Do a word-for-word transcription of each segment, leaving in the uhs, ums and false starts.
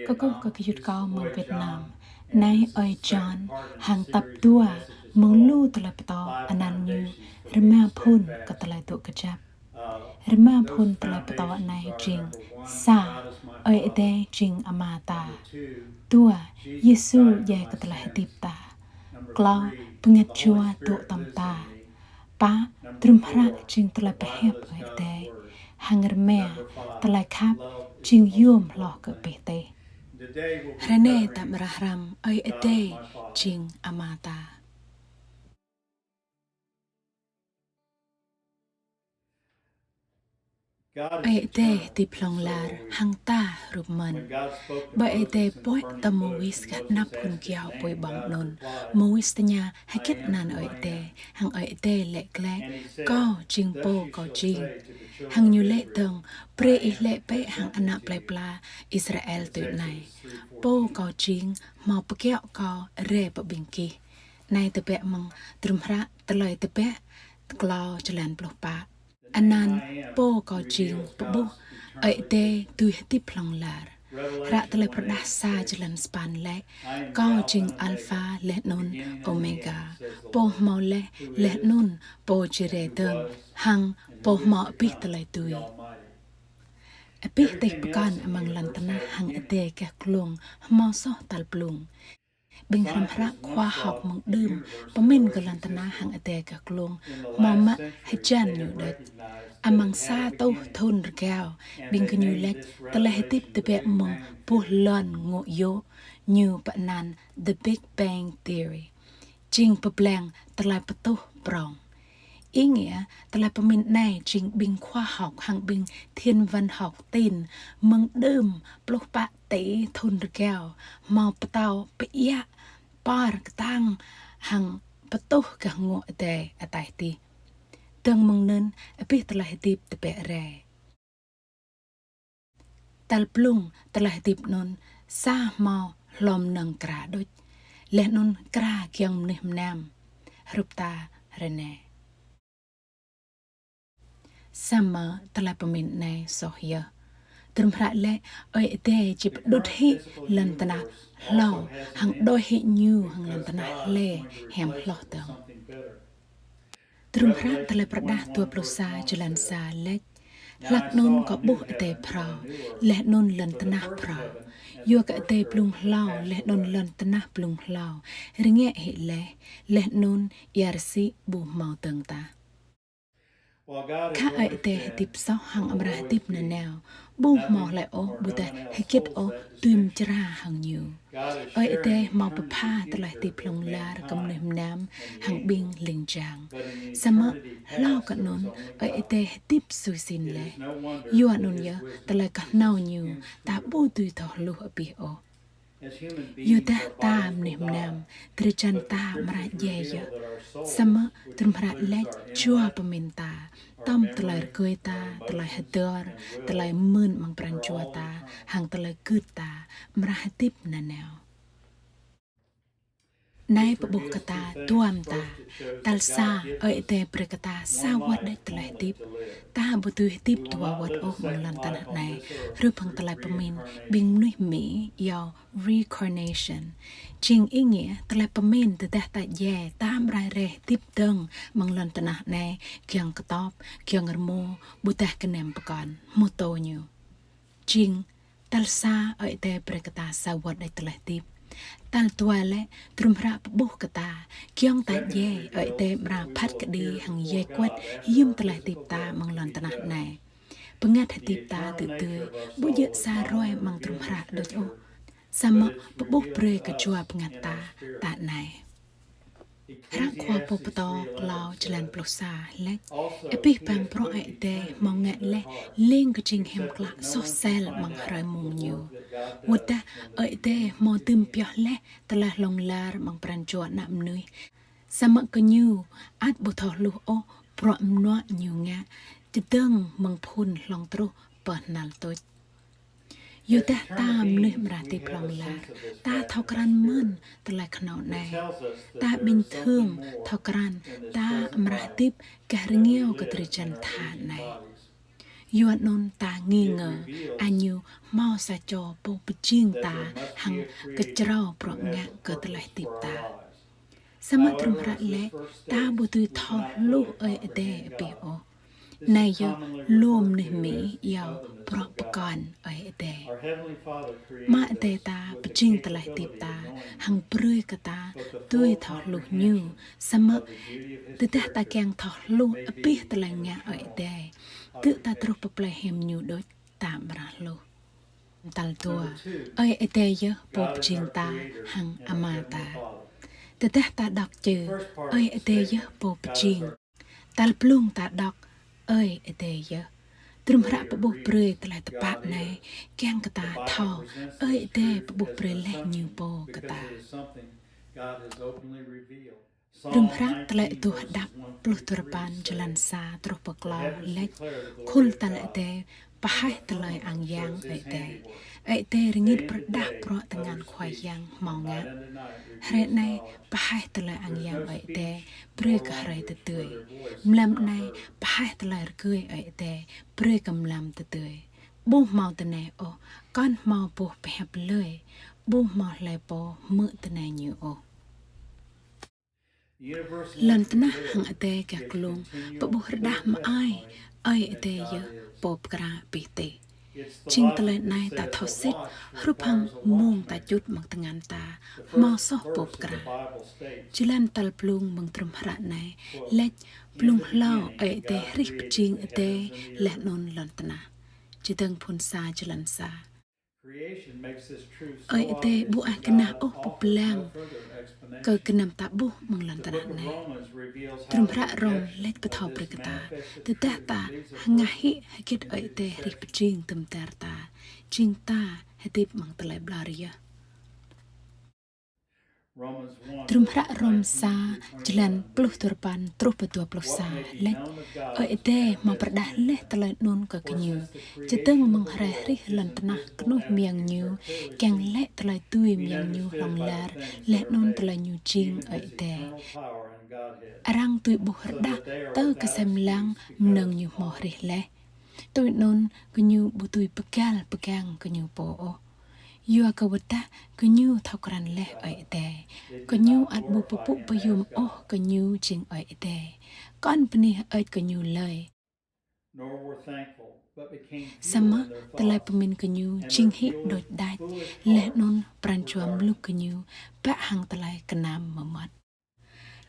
Kơkuh kơ gơyut kâo mơ̆ng Việt Nam. Anai ơi John hăng tap dua mơ̆ng lu tơlơi pơtô anăn ñu Rơma phŭn kơ tơlơi dŏ kơjăp. Rơma phŭn tơlơi pơtô anai jing: sa, Ơi Adai jing Ama ta. Dua, Yêsu djai kơ tơlơi hơdip ta. Klâo, bơngăt jua dŏ tŏm ta. Pă, drôm hră jing tơlơi pơhiăp Ơi Adai. Hăng rơma, tơlơi khăp jing yôm hloh kơ abih tih. Hrơi anai ta amra hrăm Ơi Adai jing Ama ta. Ơi Adai hơdip hlŏng lar hăng ta hrup mơ̆n. Ƀơi Ơi Adai pơhiăp tơ Môis gah anăp hŭn kiao apui ƀơ̆ng anŭn, Môis tơña hơget anăn Ơi Adai, hăng Ơi Adai laĭ glaĭ: Kâo jing Pô Kâo Jing. Hăng Ñu laĭ dơ̆ng: Brơi ih laĭ bĕ hăng ană plei pla Israel tui anai: Pô Kâo Jing hmâo pơkiaŏ Kâo rai pơ ƀing gih. Anai tơbiă mơ̆ng drôm hră Tơlơi Tơbiă klâo, jơlan pluh pă. Anăn Pô Kâo Jing pơƀuh Ơi Adai dưi hơdip hlŏng lar. Hră Tơlơi Pơrơđah sa, jơlan sapăn laĭ: Kâo jing Alpha laih anŭn Ômêga, Pô hmâo laih, laih anŭn Pô či rai dơ̆ng, hăng Pô hmâo abih tơlơi dưi. Abih tih pơkŏn amăng lŏn tơnah hăng adai gah glông hmâo soh tal blung. Ƀing hrăm hră khoa học mơ̆ng đưm pơmĭn kơ lŏn tơnah hăng adai gah glông hmâo mă hơjan ñu đôč. Amăng sa rơtuh thŭn rơgao, ƀing gơñu laĭ tơlơi hơdip tơbiă mơ̆ng boh lŏn ngŏ yô̆, ñu pơanăn The Big Bang Theory, jing pơblang tơlơi pơtuh prŏng. Ý nghĩa tơlơi pơmĭn anai jing ƀing khoa học hăng ƀing thiên văn học tin mơ̆ng đưm pluh pă tỉ thŭn rơgao hmâo pơtao pơiă, pơr kơtang hăng pơtuh gah ngŏ adai ataih adih. Dơ̆ng mơ̆ng anŭn abih tơlơi hơdip tơbiă rai. Tal blung tơlơi hơdip anŭn sa hmâo hlô mơnơ̆ng kra đôč, laih anŭn kra giŏng mơnuih mơnam hrup ta hrơi anai. Samơ̆ tơlơi pơmĭn anai soh yơh. Drôm hră laĭ Ơi Adai či pơđŭt hĭ lŏn tơnah hlâo hăng đôi hĭ ñu hăng lŏn tơnah hlơi hiam hloh dơ̆ng. Drôm hră Tơlơi Pơrơđah dua pluh sa, jơlan sa laĭ: Hlak anŭn kâo ƀuh adai phrâo, laih anŭn lŏn tơnah phrâo. Yua kơ adai blung hlâo laih anŭn lŏn tơnah blung hlâo rơngiă hĭ laih, laih anŭn ia rơsĭ ƀu hmâo dơ̆ng tah. Khă Ơi Adai hơdip soh hăng amra hơdip nanao, ƀu hmâo hlơi ôh ƀôdah hơget ôh dưi mơčra hăng Ñu. Ơi Adai hmâo pơpha tơlơi hơdip hlŏng lar kơ mơnuih mơnam hăng ƀing ling jang. Samơ̆ hlâo kơ anŭn, Ơi Adai hơdip sui sin laih. Yua anŭn yơh tơlơi kơhnâo Ñu ta ƀu dưi thâo hluh abih ôh. Yua dah ta mơnuih mơnam, drơi jan ta amra djai yơh. Samơ̆ drôm hră laĭ jua pơmĭn ta, tŏm tơlơi rơgơi ta, tơlơi hơdơr, tơlơi mưn amăng pran jua ta, hăng tơlơi gưt ta amra hơdip nanao. Anai pơƀuh kơ ta dua mơta. Tal sa, Ơi Adai brơi kơ ta sa wơ̆t đôč tơlơi hơdip. Ta ƀu dưi hơdip dua wơ̆t ôh amăng lŏn tơnah anai, hrup hăng tơlơi pơmĭn ƀing mơnuih Mi iâu reincarnation. Jing ý nghĩa tơlơi pơmĭn tơdah ta djai, ta amra rai hơdip dơ̆ng amăng lŏn tơnah anai, giŏng kơtop, giŏng rơmô, ƀôdah gơnam pơkŏn, hmâo tô ñu. Jing tal sa, Ơi Adai brơi kơ ta sa wơ̆t đôč tơlơi hơdip. Tal dua lĕ, drôm hră pơƀuh kơ ta, giŏng ta djai, Ơi Adai amra phat kơđi hăng djai kuăt hiư̆m tơlơi hơdip ta amăng lŏn tơnah anai. Bơngăt hơdip ta tŭ tui, ƀu djơ̆ sa hrơi amăng drôm hră đôč ôh. Samơ̆ pơƀuh brơi kơ jua bơngăt ta, ta anai. Hră Khua Pô Pơtô klâo, jơlan pluh sa laĭ: Abih bang bruă Ơi Adai hmâo ngă laih lêng kơ jing hiam klă soh sel amăng hrơi mông Ñu. Wơ̆t dah Ơi Adai hmâo dưm pioh laih tơlơi hlŏng lar amăng pran jua ană mơnuih, samơ̆ gơñu ăt ƀu thâo hluh ôh bruă mơnuă Ñu ngă, čơdơ̆ng mơ̆ng phŭn hlŏng truh pơ hnal tuč. Yua dah ta mơnuih amra hơdip hlŏng lar, ta thâo krăn mơ̆n tơlơi kơhnâo anai. Ta ƀing thương thâo krăn ta amra hơdip gah rơngiao kơ drơi jan tha anai. Yua anŭn ta nghi ngờ, a ñu hmâo sa čô pô pơjing ta hăng kơčrâo bruă ngă kơ tơlơi hơdip ta. Samơ̆ hơdrôm hră laĭ, ta ƀu dưi thâo hluh Ơi Adai abih ôh. Anai yơh lu mơnuih Mi iâu bruă pơkŏn Ơi Adai. Ama Adai ta pơjing tơlơi hơdip ta, hăng brơi kơ ta dưi thâo hluh Ñu, samơ̆ tơdah ta kiăng thâo hluh abih tơlơi ngă Ơi Adai, dưi ta truh pơ plei hiam Ñu đôč, ta amra hluh. Tal dua, Ơi Adai yơh pô pơjing ta hăng Ama ta. Tơdah ta đŏk čư, Ơi Adai yơh pô pơjing. Tal blung ta đŏk, Ơi Adai yơh. Hơdrôm hră pơƀuh brơi tơlơi tơpă anai, kiăng kơ ta thâo, Ơi Adai pơƀuh brơi laih Ñu pô kơ ta. Hơdrôm hră Tơlơi Adoh Hơđăp pluh duarơpăn jơlan sa truh pơ klâo laĭ: Khul tal Adai pơhaih tơlơi ang yang Ơi Adai. Ơi Adai rơngit pơrơđah bruă tơngan Khua Yang hmâo ngă. Hrơi anai pơhaih tơlơi ang yang Ơi Adai brơi kơ hrơi tơdơi. Mlam anai pơhaih tơlơi rơgơi Ơi Adai brơi kơ mlam tơdơi. Ƀu hmâo tơnai ôh, kŏn hmâo boh pơhiăp lơi, ƀu hmâo hlơi pô hmư̆ tơnai Ñu ôh. Lŏn tơnah hăng adai gah glông pơƀuh rơđah mơai, Ơi Adai yơh pô pơkra abih tih. Jing tơlơi anai ta thâo sĭt, hrup hăng mông ta čut amăng tơngan ta, hmâo soh pô pơkra. Jơlan tal blung mơ̆ng hơdrôm hră anai, laĭ blung hlâo Ơi Adai hrih pơjing adai laih anŭn lŏn tơnah. Čơdơ̆ng phŭn sa jơlan sa. Ơi Adai ƀu ăh gơnah ôh pơblang kơ gơnam ta ƀuh amăng lŏn tơnah anai. Hơdrôm hră Rôm laĭ pơthâo brơi kơ ta, tơdah ta hơngah hĭ hơget Ơi Adai hrih pơjing tơm dar ta, jing ta hơdip amăng tơlơi ƀlŏr yơh. Hơdrôm hră Rôm sa, jơlan pluh duarơpăn truh pơ dua pluh sa, laĭ: Ơi Adai hmâo pơrơđah laih tơlơi anŭn kơ gơñu, čơdơ̆ng mơ̆ng hrơi hrih lŏn tơnah kơnuih mơyang Ñu, kiăng laĭ tơlơi dưi mơyang Ñu hlŏng lar, laih anŭn tơlơi Ñu jing Ơi Adai. Arăng dưi ƀuh rơđah tơl kơsem lăng mơnơ̆ng Ñu hmâo hrih laih. Tui anŭn gơñu ƀu dưi pơgăl pơgang gơñu pô ôh. Yua kơ wơ̆t dah gơñu thâo krăn laih Ơi Adai, gơñu ăt ƀu pơpŭ pơyom ôh kơ Ñu jing Ơi Adai, kŏn bơni hơơč kơ Ñu lơi. Samơ̆ tơlơi pơmĭn gơñu jing hĭ đôč đač, laih anŭn pran jua mluk gơñu bă hăng tơlơi kơnam mơmŏt.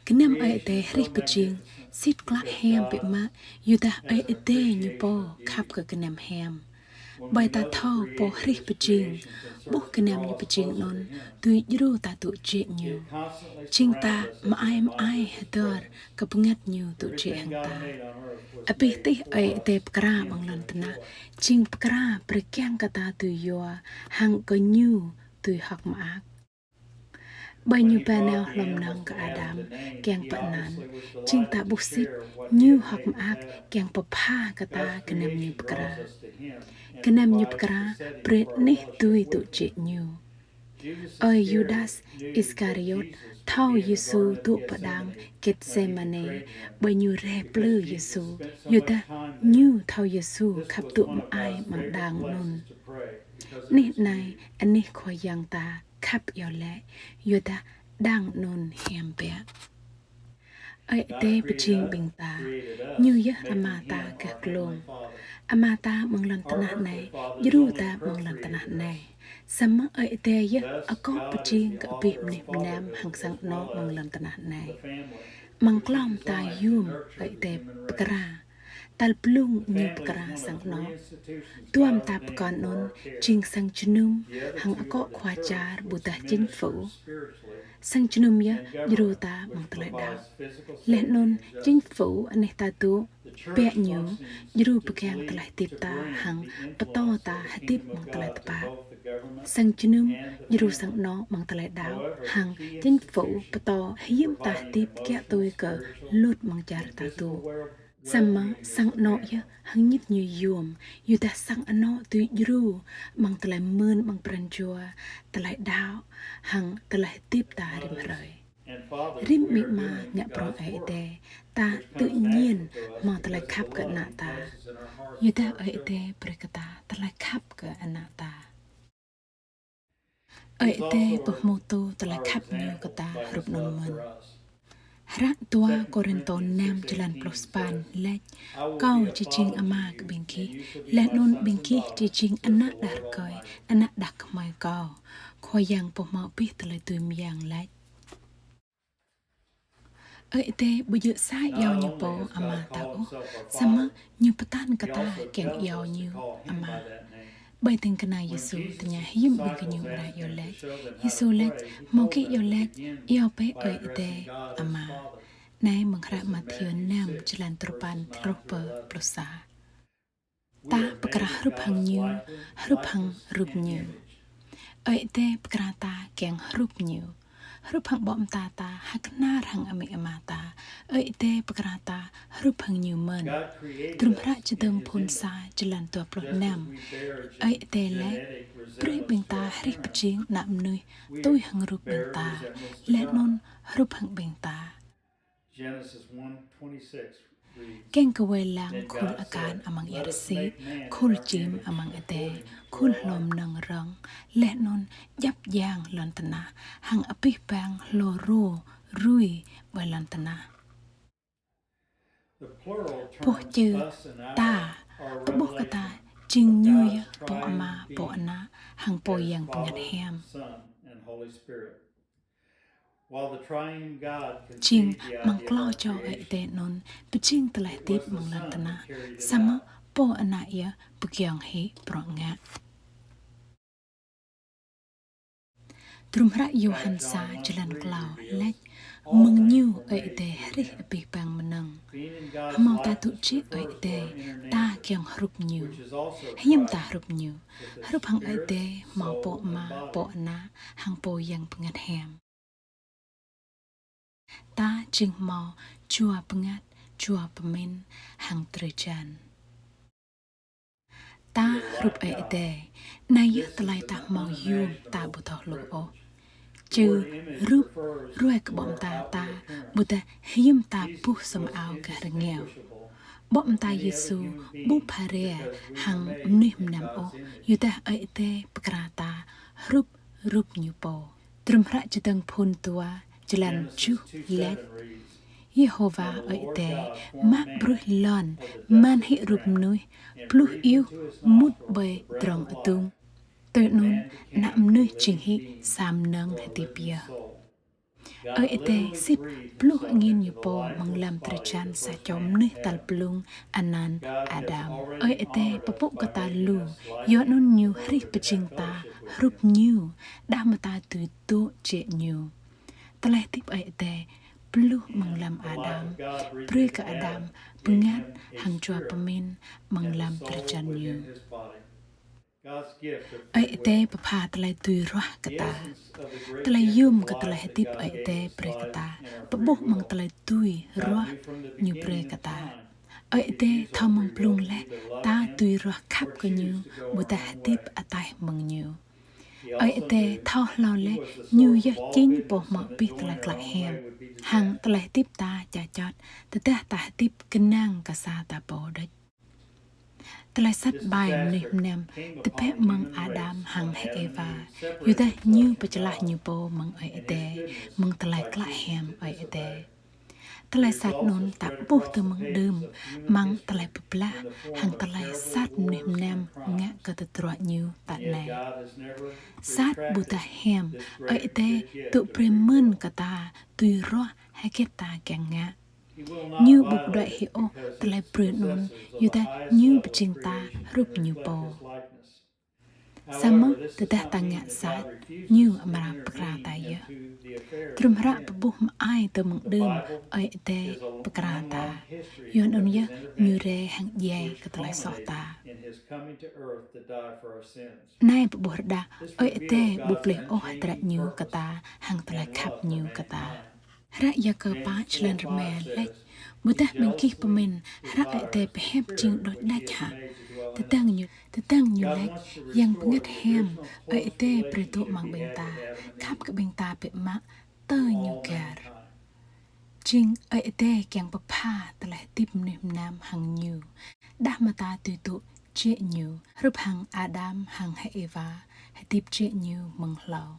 Gơnam Ơi Adai hrih pơjing, sĭt klă hiam biă mă, yua dah Ơi Adai Ñu pô khăp kơ gơnam hiam. Ƀơi ta thâo pô hrih pơjing, ƀuh gơnam Ñu pơjing anŭn, dưi djru ta tŭ jĕ Ñu. Jing ta mơai mơai hơdơr kơ bơngăt Ñu tŭ jĕ hăng ta. Abih tih Ơi Adai pơkra amăng lŏn tơnah, jing pơkra brơi kiăng kơ ta dưi yua, hăng kơ Ñu dưi hơ̆k mơak. Ƀơi Ñu ba nao hlô mơnơ̆ng kơ Adam kiăng pơanăn, jing ta ƀuh sĭt, Ñu hơ̆k mơak kiăng pơpha kơ ta gơnam Ñu pơkra. Gơnam Ñu pơkra brơi anih dưi tŭ jĕ Ñu. Ơi Yudas Iskariôt thâo Yêsu dŏ pơ đang Gêtsêmanê, ƀơi ñu rai plư Yêsu, yua dah ñu thâo Yêsu khăp dŏ mơai amăng đang anŭn. Anih anai, anih Khua Yang ta khăp iâu laĭ, yua dah đang anŭn hiam biă. Ơi Adai pơjing ƀing ta, Ñu yơh Ama ta gah glông. Ama ta amăng lŏn tơnah anai, djru ta amăng lŏn tơnah anai. Samơ̆ Ơi Adai yơh akŏ pơjing kơ abih mơnuih mơnam hăng sang anŏ amăng lŏn tơnah anai. Amăng klâo mơta yôm Ơi Adai pơkra. Tal blung Ñu pơkra sang anŏ. Dua mơta pơkŏn anŭn jing sang jơnum hăng akŏ khua čar ƀôdah chính phủ. Sang jơnum yơh djru ta amăng tơlơi đaŏ. Laih anŭn chính phủ anih ta dŏ, biă ñu djru pơgang tơlơi hơdip ta hăng pơtô ta hơdip amăng tơlơi tơpă. Sang jơnum djru sang anŏ amăng tơlơi đaŏ hăng chính phủ pơtô hiư̆m ta hơdip kiaŏ tui kơ luật amăng čar ta dŏ. Samơ̆ sang anŏ yơh hơngit ñu yôm, yua dah sang anŏ dưi djru amăng tơlơi mơ̆n amăng pran jua, tơlơi đaŏ hăng tơlơi hơdip ta rĭm hrơi. Rĭm amĭ ama ngă prŏng Ơi Adai, ta tự nhiên hmâo tơlơi khăp kơ ană ta. Yua dah Ơi Adai brơi kơ ta tơlơi khăp kơ ană ta. Ơi Adai pơhmutu tơlơi khăp Ñu kơ ta hrup anŭn mơ̆n. Hră dua Kôrintô năm jơlan pluh sapăn laĭ: Kâo či jing ama kơ ƀing gih, laih anŭn ƀing gih či jing ană đah rơkơi, ană đah kơmơi Kâo. Khua Yang pơhmâo abih tơlơi dưi mơyang laĭ. Ơi Adai ƀu djơ̆ sa iâu Ñu pô Ama ta ôh, samơ̆ Ñu pơtăn kơ ta kiăng iâu Ñu Ama. Ƀơi ding kơna Yêsu tơña hiư̆m ƀing gơñu amra iâu laĭ, Yêsu laĭ: Hmâo gih iâu laĭ, iâu bĕ Ơi Adai Ama. Anai mơ̆ng hră Mathiơ năm jơlan duapăn truh pơ pluh sa. Ta pơkra hrup hăng Ñu, hrup hăng rup Ñu. Ơi Adai pơkra ta kiăng hrup Ñu. Hrup hăng ƀô̆ mơta ta hơkơnar hăng amĭ ama ta, Ơi Adai pơkra ta hrup hăng Ñu mơ̆n. Hơdrôm hră Čơdơ̆ng Phŭn sa jơlan dua pluh năm, Ơi Adai laĭ: Brơi ƀing ta hrih pơjing ană mơnuih tui hăng rup ƀing ta, laih anŭn hrup hăng ƀing ta. Kiăng kơ wai lăng khul akan amăng ia rơsĭ, khul čim amăng adai, khul hlô mơnơ̆ng rơ̆ng, laih anŭn djăp djang lŏn tơnah, hăng abih bang hlô rô rui ƀơi lŏn tơnah. Boh čư ta pơƀuh kơ ta jing ñu yơh Pô Ama, Pô Ană, hăng Pô Yang Bơngăt Hiam. Jing amăng klâo čô Ơi Adai anŭn pơjing tơlơi hơdip amăng lŏn tơnah, samơ̆ Pô Ană yơh pơgiŏng hĭ bruă ngă. Hơdrôm hră Yôhan sa jơlan klâo laĭ: Mơ̆ng Ñu Ơi Adai hrih abih bang mơnơ̆ng. Hmâo ta tŭ jĕ Ơi Adai, ta kiăng hrup Ñu. Hiư̆m ta hrup Ñu? Hrup hăng Ơi Adai hmâo Pô Ama, Pô Ană, hăng Pô Yang Bơngăt Hiam. Ta jing hmâo jua bơngăt, jua pơmĭn, hăng drơi jan. Ta hrup Ơi Adai, anai yơh tơlơi ta hmâo yôm ta ƀu thâo hluh ôh. Čư rup ruai kơ ƀô̆ mơta ta, ƀôdah hiư̆m ta buh sum ao gah rơngiao. Ƀô̆ mơta Yêsu ƀu pha rai hăng mơnuih mơnam ôh, yua dah Ơi Adai pơkra ta hrup rup Ñu pô. Hơdrôm hră Čơdơ̆ng Phŭn dua, jơlan tơjuh laĭ: Yêhôwa Ơi Adai mă bruih lŏn, man hĭ rup mơnuih, bluh iuh mŭt ƀơi drŏng adŭng. Tui anŭn, ană mơnuih jing hĭ sa mơnơ̆ng hơdip yơh. Ơi Adai sĭt bluh angin Ñu pô amăng lăm drơi jan sa čô mơnuih tal blung anăn Adam. Ơi Adai pơpŭ kơ ta lu, yua anŭn Ñu hrih pơjing ta hrup Ñu, đah mơta dưi dŏ jĕ Ñu. Tơlơi hơdip Ơi Adai bluh amăng lăm Adam, brơi kơ Adam bơngăt hăng jua pơmĭn amăng lăm drơi jan ñu. Ơi Adai pơpha tơlơi dưi ruah kơ ta. Tơlơi yôm kơ tơlơi hơdip Ơi Adai brơi kơ ta pơƀuh amăng tơlơi dưi ruah Ñu brơi kơ ta. Ơi Adai thâo mơ̆ng blung laih ta dưi ruah khăp kơ Ñu, ƀôdah hơdip ataih mơ̆ng Ñu. Ơi Adai thâo hlâo laih Ñu yơh jing Pô hmâo abih tơlơi klă hiam, hăng tơlơi hơdip ta ča čot, tơdah ta hơdip kơnang kơ sa ta pô đôč. Tơlơi sat ƀai mơnuih mơnam tơbiă mơ̆ng Adam hăng H'Êwa, yua dah ñu pơčơlah ñu pô mơ̆ng Ơi Adai, mơ̆ng tơlơi klă hiam Ơi Adai. Tơlơi sat anŭn ta ƀuh tơ mơ̆ng đưm, amăng tơlơi pơblah hăng tơlơi sat mơnuih mơnam ngă kơ tơdruă ñu tă anai. Sat ƀôdah hiam, Ơi Adai tŭ brơi mơ̆n kơ ta dưi ruah hơget ta kiăng ngă. Ñu ƀu pơđuaĭ hĭ ôh tơlơi brơi anŭn, yua dah Ñu pơjing ta hrup Ñu pô. Samơ̆ tơdah ta ngă sat, Ñu amra pơkra ta yơh. Hơdrôm hră pơƀuh mơai tơ mơ̆ng đưm Ơi Adai pơkra ta. Yua anŭn yơh Ñu rai hăng djai kơ tơlơi soh ta. Anai pơƀuh rơđah, Ơi Adai ƀu plih ôh hơdră Ñu kơ ta hăng tơlơi khăp Ñu kơ ta. Hră Yakơ pă črăn rơma laĭ: Ƀôdah ƀing gih pơmĭn hră Ơi Adai pơhiăp jing đôč đač hă? Tơdang ñu, tơdang ñu laĭ: Yang Bơngăt Hiam, Ơi Adai brơi dŏ amăng ƀing ta, khăp kơ ƀing ta biă mă, tơ ñu găr. Jing Ơi Adai kiăng pơpha tơlơi hơdip mơnuih mơnam hăng ñu, đah mơta tui tŭ jĕ ñu, hrup hăng Adam hăng H'Êwa hơdip jĕ ñu mơ̆ng hlâo.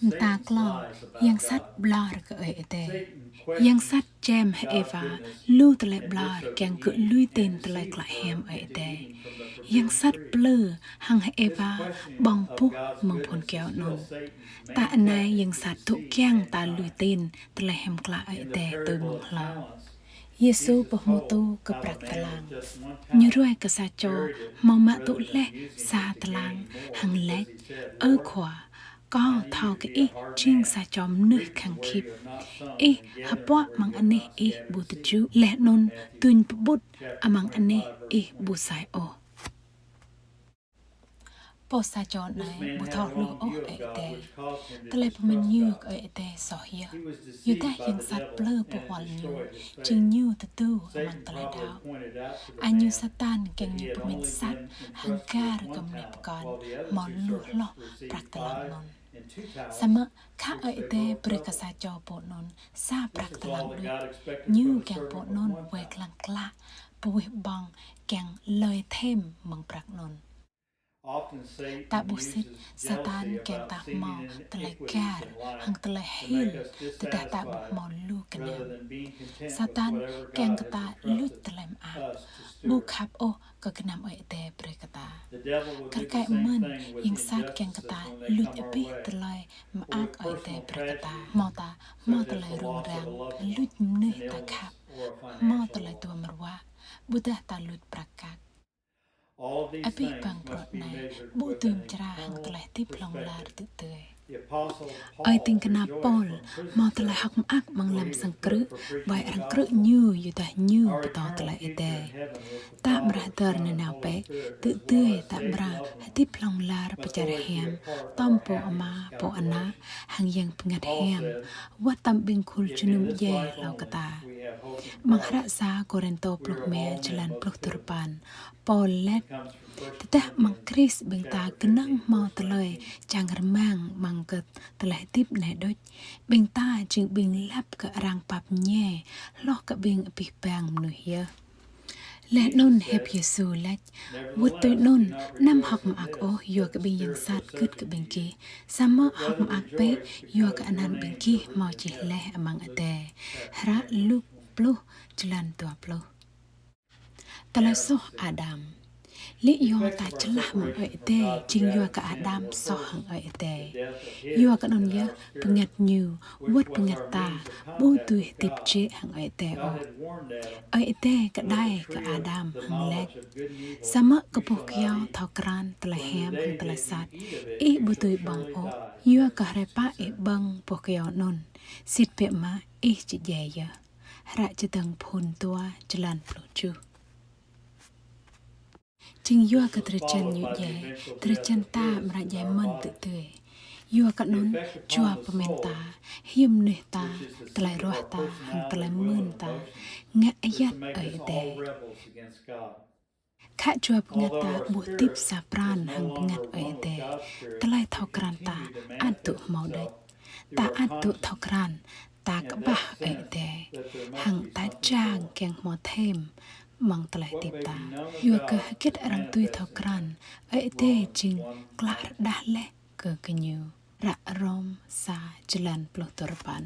Mơta klâo, yang sat ƀlŏr kơ Ơi Adai. Yang sat čem H'Êwa lu tơlơi ƀlŏr kiăng gơ̆ lui tin tơlơi klă hiam Ơi Adai. Yang sat plư hăng H'Êwa ƀơ̆ng buh mơ̆ng phŭn kơyâo anŭn. Ta anai yang sat dŏ kiăng ta lui tin tơlơi hiam klă Ơi Adai tui mơ̆ng hlâo. Yêsu pơhmutu kơ prăk tơlang. Ñu ruai kơ sa čô hmâo mă tŭ laih sa tơlang hăng laĭ: Ơ Khua, kâo thâo kơ ih jing sa čô mơnuih khăng khĭp. Ih hơpuă amăng anih ih ƀu tơju, laih anŭn duñ pơƀut amăng anih ih ƀu sai ôh. Pô sa čô anai ƀu thâo hluh ôh Ơi Adai. Tơlơi pơmĭn ñu kơ Ơi Adai soh yơh. Yua dah yang sat plư pơhual ñu, jing ñu tơdu amăng tơlơi đaŏ. Añu Satan kiăng ñu pơmĭn sat hăng găr kơ mơnuih pơkŏn hmâo lu hloh prăk tơlang anŭn. Samơ̆ khă Ơi Adai brơi kơ sa čô pô anŭn sa prăk tơlang đôč. Ñu kiăng pô anŭn wai lăng klă, pơwih ƀơ̆ng kiăng lơi thêm mơ̆ng prăk anŭn. Ta ƀuh sĭt, Satan kiăng ta hmâo tơlơi găr hăng tơlơi hil tơdah ta ƀu hmâo lu gơnam. Satan kiăng kơ ta luč tơlơi mơak, ƀu khăp ôh kơ gơnam Ơi Adai brơi kơ ta. Kar kaĭ mơ̆n, yang sat kiăng kơ ta luč abih tơlơi mơak Ơi Adai brơi kơ ta, hmâo ta hmâo tơlơi rŭng răng, luč mơnuih ta khăp, hmâo tơlơi duăm ruă, ƀôdah ta luč prăk kăk. Abih bang bruă anai ƀu dưi mơčra hăng tơlơi hơdip hlŏng lar tŭ tui. Ơi ding kơna Pôl hmâo tơlơi hơ̆k mơak amăng lăm sang krư̆, ƀơi arăng krư̆ ñu yua dah ñu pơtô tơlơi Ơi Adai. Ta amra hơdơr nanao bĕ, tŭ tui ta amra hơdip hlŏng lar pơčar hiam, tŏm pô ama, pô ană, hăng Yang Bơngăt Hiam, wơ̆t tŏm ƀing khul jơnum djai hlâo kơ ta. Amăng hră sa Kôrintô pluh rơma, jơlan pluh duarơpăn, Pôl laĭ: Tơdah amăng Krist ƀing ta kơnơ̆ng hmâo tơlơi čang rơmang amăng kơ tơlơi hơdip anai đôč, ƀing ta jing ƀing lăp kơ arăng pap mơñai hloh kơ ƀing abih bang mơnuih yơh. Laih anŭn hiăp Yêsu laĭ: Wơ̆t tui anŭn, anăm hơ̆k mơak ôh yua kơ ƀing yang sat gưt kơ ƀing gih, samơ̆ hơ̆k mơak bĕ yua kơ anăn ƀing gih hmâo čih laih amăng adai. Hră Luk pluh, jơlan dua pluh. Tơlơi soh Adam. Lĕ yua ta čơlah mơ̆ng Ơi Adai, jing yua kơ Adam soh hăng Ơi Adai. Yua kơ anŭn yơh, bơngăt ñu, wơ̆t bơngăt ta, ƀu dưi hơdip jĕ hăng Ơi Adai ôh. Ơi Adai kơđai kơ Adam hăng laĭ: Samơ̆ kơ boh kơyâo thâo krăn tơlơi hiam hăng tơlơi sat, ih ƀu dưi ƀơ̆ng ôh. Yua kơ hrơi pă ih ƀơ̆ng boh kơyâo anŭn, sĭt biă mă ih či djai yơh. Hră Čơdơ̆ng Phŭn dua, jơlan pluh tơjuh. Jing yua kơ drơi jan ñu djai, drơi jan ta amra djai mơ̆n tŭ tui. Yua kơ anŭn, jua pơmĭn ta, hiư̆m mơnuih ta, tơlơi ruah ta, hăng tơlơi mưn ta, ngă ayăt Ơi Adai. Khă jua bơngăt ta ƀu hơdip sa pran hăng bơngăt Ơi Adai, tơlơi thâo krăn ta ăt dŏ hmâo đôč. Ta ăt dŏ thâo krăn, ta kơƀah Ơi Adai, hăng ta čang kiăng hmâo thêm amăng tơlơi hơdip ta. Yua kơ hơget arăng dưi thâo krăn, Ơi Adai jing klă rơđah laih kơ gơñu. Hră Rôm sa, jơlan pluh duarơpăn.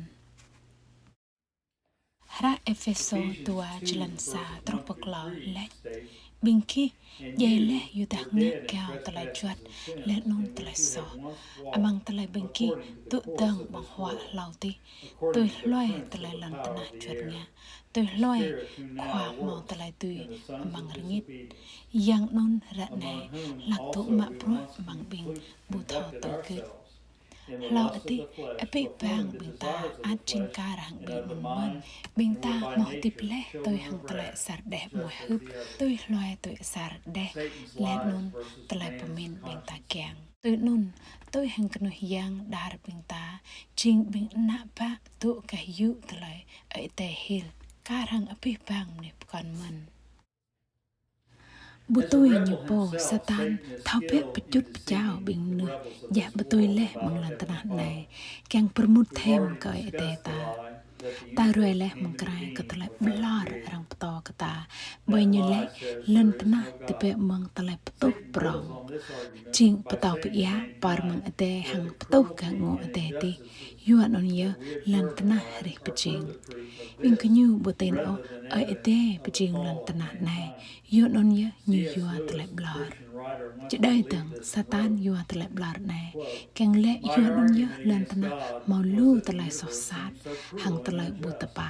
Hră Êphêsô dua, jơlan sa truh pơ klâo laĭ: Ƀing gih djai laih yua dah ngă gao tơlơi juăt laih anŭn tơlơi soh. Amăng tơlơi ƀing gih dŏ dơ̆ng ƀơ̆ng huă hlâo adih, tui hluai tơlơi lŏn tơnah juăt ngă, tui hluai khua hmâo tơlơi dưi amăng rơngit. Yang anŭn ră anai hlak dŏ mă bruă amăng ƀing ƀu thâo tui gưt. Hlâo adih, abih bang ƀing ta ăt jing kar hăng ƀing anŭn mơ̆n. Ƀing ta hmâo hơdip laih tui hăng tơlơi asar đeh amuaih hưp, tui hluai tui asar đeh, laih anŭn tơlơi pơmĭn ƀing ta kiăng. Tui anŭn, tui hăng kơnuih yang đar ƀing ta, jing ƀing ană bă dŏ gah yŭ tơlơi Ơi Adai hil, kar hăng abih bang mơnuih pơkŏn mơ̆n. Ƀu tui ñu pô, Satan thâo bĕ pơčŭt pơčao ƀing mơnuih djă ƀu tui laih amăng lŏn tơnah anai, kiăng pơrmŭt thêm kơ Ơi Adai ta. Ta ruai laih mơ̆ng krah kơ tơlơi ƀlŏr arăng pơtô kơ ta, ƀơi ñu laĭ lŏn tơnah tơbiă mơ̆ng tơlơi pơtuh prŏng. Jing pơtao pơiă, pơr mơ̆ng adai hăng pơtuh gah ngŏ adai adih, yua anŭn yơh lŏn tơnah hrih pơjing. Ƀing gơñu ƀu tin ôh Ơi Adai pơjing lŏn tơnah anai, yua anŭn yơh ñu yua tơlơi ƀlŏr. Čơđai dơ̆ng, Satan yua tơlơi ƀlŏr anai, kiăng laĭ yua anŭn yơh lŏn tơnah hmâo lu tơlơi soh sat hăng tơlơi ƀu tơpă.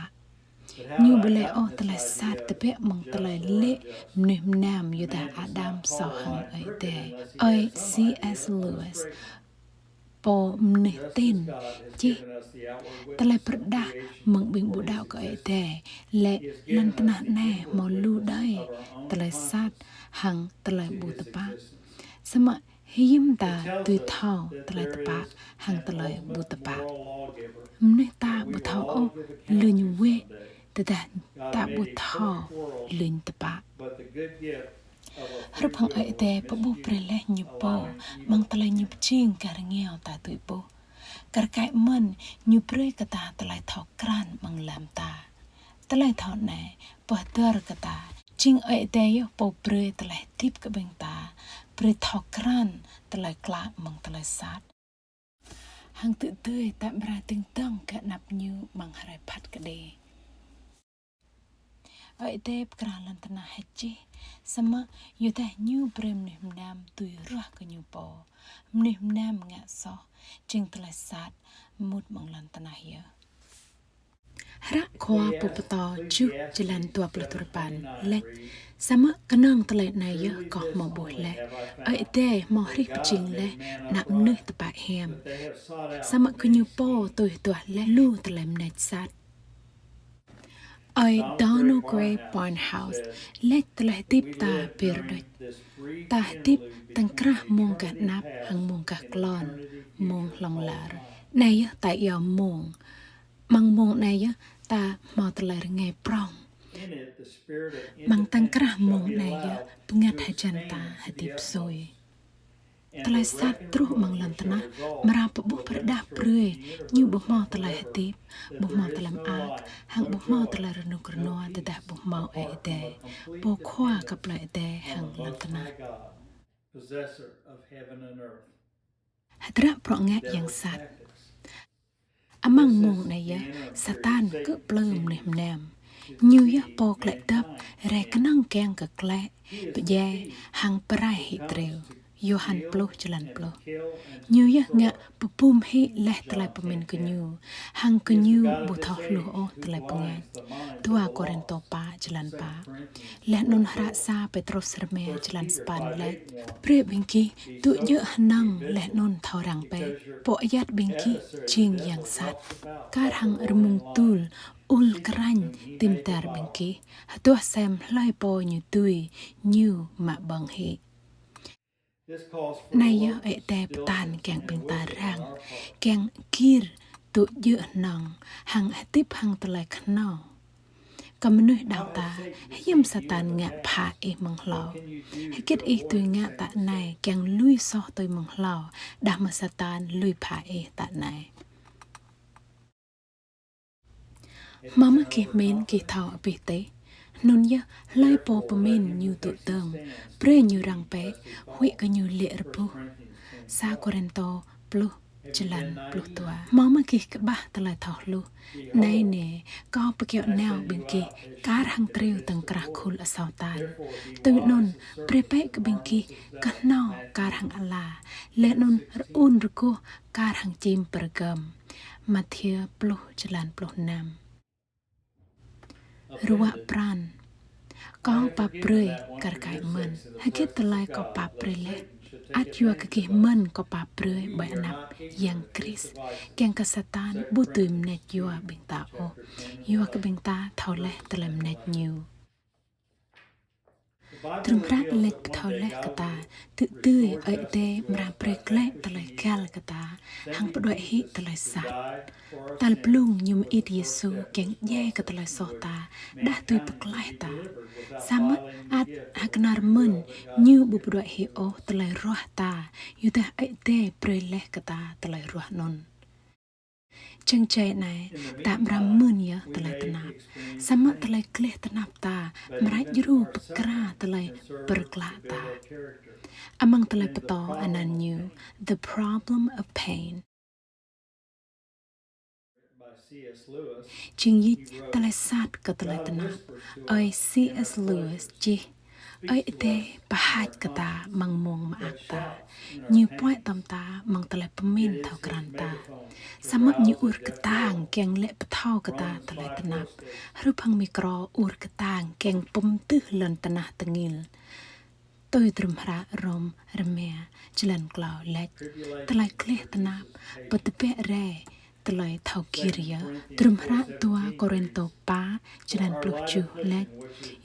Ñu ƀu laĭ ôh tơlơi sat tơbiă mơ̆ng tơlơi lê̆ mơnuih mơnam yua dah Adam soh hăng Ơi Adai. Ơi C S Lewis, pô mơnuih tin, čih: Tơlơi pơrơđah mơ̆ng ƀing ƀu đaŏ kơ Ơi Adai laĭ lŏn tơnah anai hmâo lu đơi tơlơi sat hăng tơlơi ƀu tơpă. Samơ̆ hiư̆m ta dưi thâo tơlơi tơpă hăng tơlơi ƀu tơpă? Mơnuih ta ƀu thâo ôh lŏn wĕ, tơdah ta ƀu thâo lŏn tơpă. Hrup hăng Ơi Adai pơƀuh brơi laih ñu pô, amăng tơlơi ñu pơjing gah rơngiao ta dưi ƀuh. Kar kaĭ mơ̆n ñu brơi kơ ta tơlơi thâo krăn amăng lăm ta. Tơlơi thâo anai pơhơdơr kơ ta, jing Ơi Adai yơh pô brơi tơlơi hơdip kơ ƀing ta, brơi thâo krăn tơlơi klă amăng tơlơi sat, hăng tŭ tui ta amra dơ̆ng dơ̆ng kơ anăp ñu amăng hrơi phat kơđi. Ơi Adai pơkra lŏn tơnah hơčih, samơ̆ yua dah ñu brơi mơnuih mơnam dưi ruah kơ ñu pô, mơnuih mơnam ngă soh, jing tơlơi sat mŭt amăng lŏn tơnah yơh. Hră Khua Pô Pơtô tơjuh, jơlan dua pluh duarơpăn laĭ: Samơ̆ kơnơ̆ng tơlơi anai yơh kâo hmâo ƀuh laih: Ơi Adai hmâo hrih pơjing laih ană mơnuih tơpă hiam, samơ̆ gơñu pô tui hơduah laih lu tơlơi mơneč sat. Ơi Donald Grey Barnhouse laĭ tơlơi hơdip ta pơrơđŭč. Ta hơdip tơ̆ng krah mông gah anăp hăng mông gah klon, mông hlŏng lar. Anai yơh ta iâu mông. Amăng mông anai yơh ta hmâo tơlơi rơngai prŏng. Amăng tơ̆ng krah mông anai yơh bơngăt hơjăn ta hơdip sui. Tơlơi sat truh amăng lŏn tơnah amra pơƀuh pơrơđah brơi ñu ƀu hmâo tơlơi hơdip, ƀu hmâo tơlơi mơak, hăng ƀu hmâo tơlơi rơnŭk rơnua tơdah ƀu hmâo Ơi Adai, Pô Khua kơ plơi adai hăng lŏn tơnah. Hơdră bruă ngă yang sat. Amăng mông anai yơh, Satan kơ plư mơnuih mơnam. Ñu yơh pô klĕ dăp, rai kơnơ̆ng kiăng kơ klĕ, pơdjai, hăng pơrai hĭ triu. Yôhan pluh, jơlan pluh. Ñu yơh ngă pơbum hĭ laih tơlơi pơmĭn gơñu, hăng gơñu ƀu thâo hluh ôh tơlơi bơngač. Dua Kôrintô pă, jơlan pă. Laih anŭn hră sa Pêtrôs rơma, jơlan sapăn laĭ: Brơi ƀing gih tŭ djơ̆ hơnơ̆ng laih anŭn thâo răng bĕ. Pô ayăt ƀing gih jing yang sat, kar hăng rơmung dŭl ul krañ tim dar ƀing gih, hơduah sem hlơi pô ñu dưi, ñu mă ƀơ̆ng hĭ. Anai yơh Ơi Adai pơtă kiăng ƀing ta răng, kiăng gir tŭ djơ̆ hơnơ̆ng, hăng hơdip hăng tơlơi khnâo. Kơ mơnuih đaŏ ta, hiư̆m Satan ngă pha ih mơ̆ng hlâo? Hơget ih dưi ngă tă anai kiăng lui soh tui mơ̆ng hlâo, đah mơ̆ Satan lui pha ih tă anai? Hmâo mơ̆ gih mĭn gih thâo abih tih? Hnŭn yơh, hlơi pô pơmĭn ñu tŭ dơ̆ng, brơi ñu răng bĕ, huĭ kơ ñu lê̆ rơbuh. Sa Kôrintô pluh, jơlan pluh dua. Hmâo mơ̆ gih kơƀah tơlơi thâo hluh? Anai nê, kâo pơkiaŏ nao ƀing gih kar hăng triu tơ̆ng krah khul asâo tan. Tui anŭn, brơi bĕ kơ ƀing gih khnâo kar hăng ala, laih anŭn rơun rơgoh kar hăng čim pơrơgơm. Mathiơ pluh, jơlan pluh năm. Ruă pran. Kâo pap brơi kar kaĭ mơ̆n. Hơget tơlơi kâo pap brơi laih? Ăt yua kơ gih mơ̆n kâo pap brơi ƀơi anăp Yang Krist, kiăng kơ Satan ƀu dưi mơneč yua ƀing ta ôh, yua kơ ƀing ta thâo laih tơlơi mơneč ñu. Hơdrôm hră laĭ pơthâo laih kơ ta, tŭ tui Ơi Adai amra brơi glaĭ tơlơi găl kơ ta, hăng pơđuaĭ hĭ tơlơi sat. Tal blung ñu mơit Yêsu kiăng djai kơ tơlơi soh ta, đah tui pơklaih ta. Samơ̆ ăt hơkơnar mơ̆n ñu ƀu pơđuaĭ hĭ ôh tơlơi ruah ta, yua dah Ơi Adai brơi laih kơ ta tơlơi ruah anŭn. Čang čai anai, ta amra mơ̆n yơh tơlơi tơnap. Samơ̆ tơlơi gleh tơnap ta amra djru pơkra tơlơi pơrơklă ta. Amăng tơlơi pơtô anăn ñu The Problem of Pain. Jing yĭt tơlơi sat kơ tơlơi tơnap, ơi C S Lewis čih: Ơi Adai pơhač kơ ta amăng mông mơak ta. Ñu puăi tŏm ta amăng tơlơi pơmĭn thâo krăn ta. Samơ̆ ñu ur kơtang kiăng laĭ pơthâo kơ ta tơlơi tơnap, hrup hăng micro ur kơtang kiăng pơmtưh lŏn tơnah tơngil. Tui hơdrôm hră Rôm rơma, jơlan klâo laĭ: Tơlơi gleh tơnap pơtơbiă rai tơlơi thâo gir yơh. Hơdrôm hră dua Kôrintô pă, jơlan pluh tơjuh laĭ: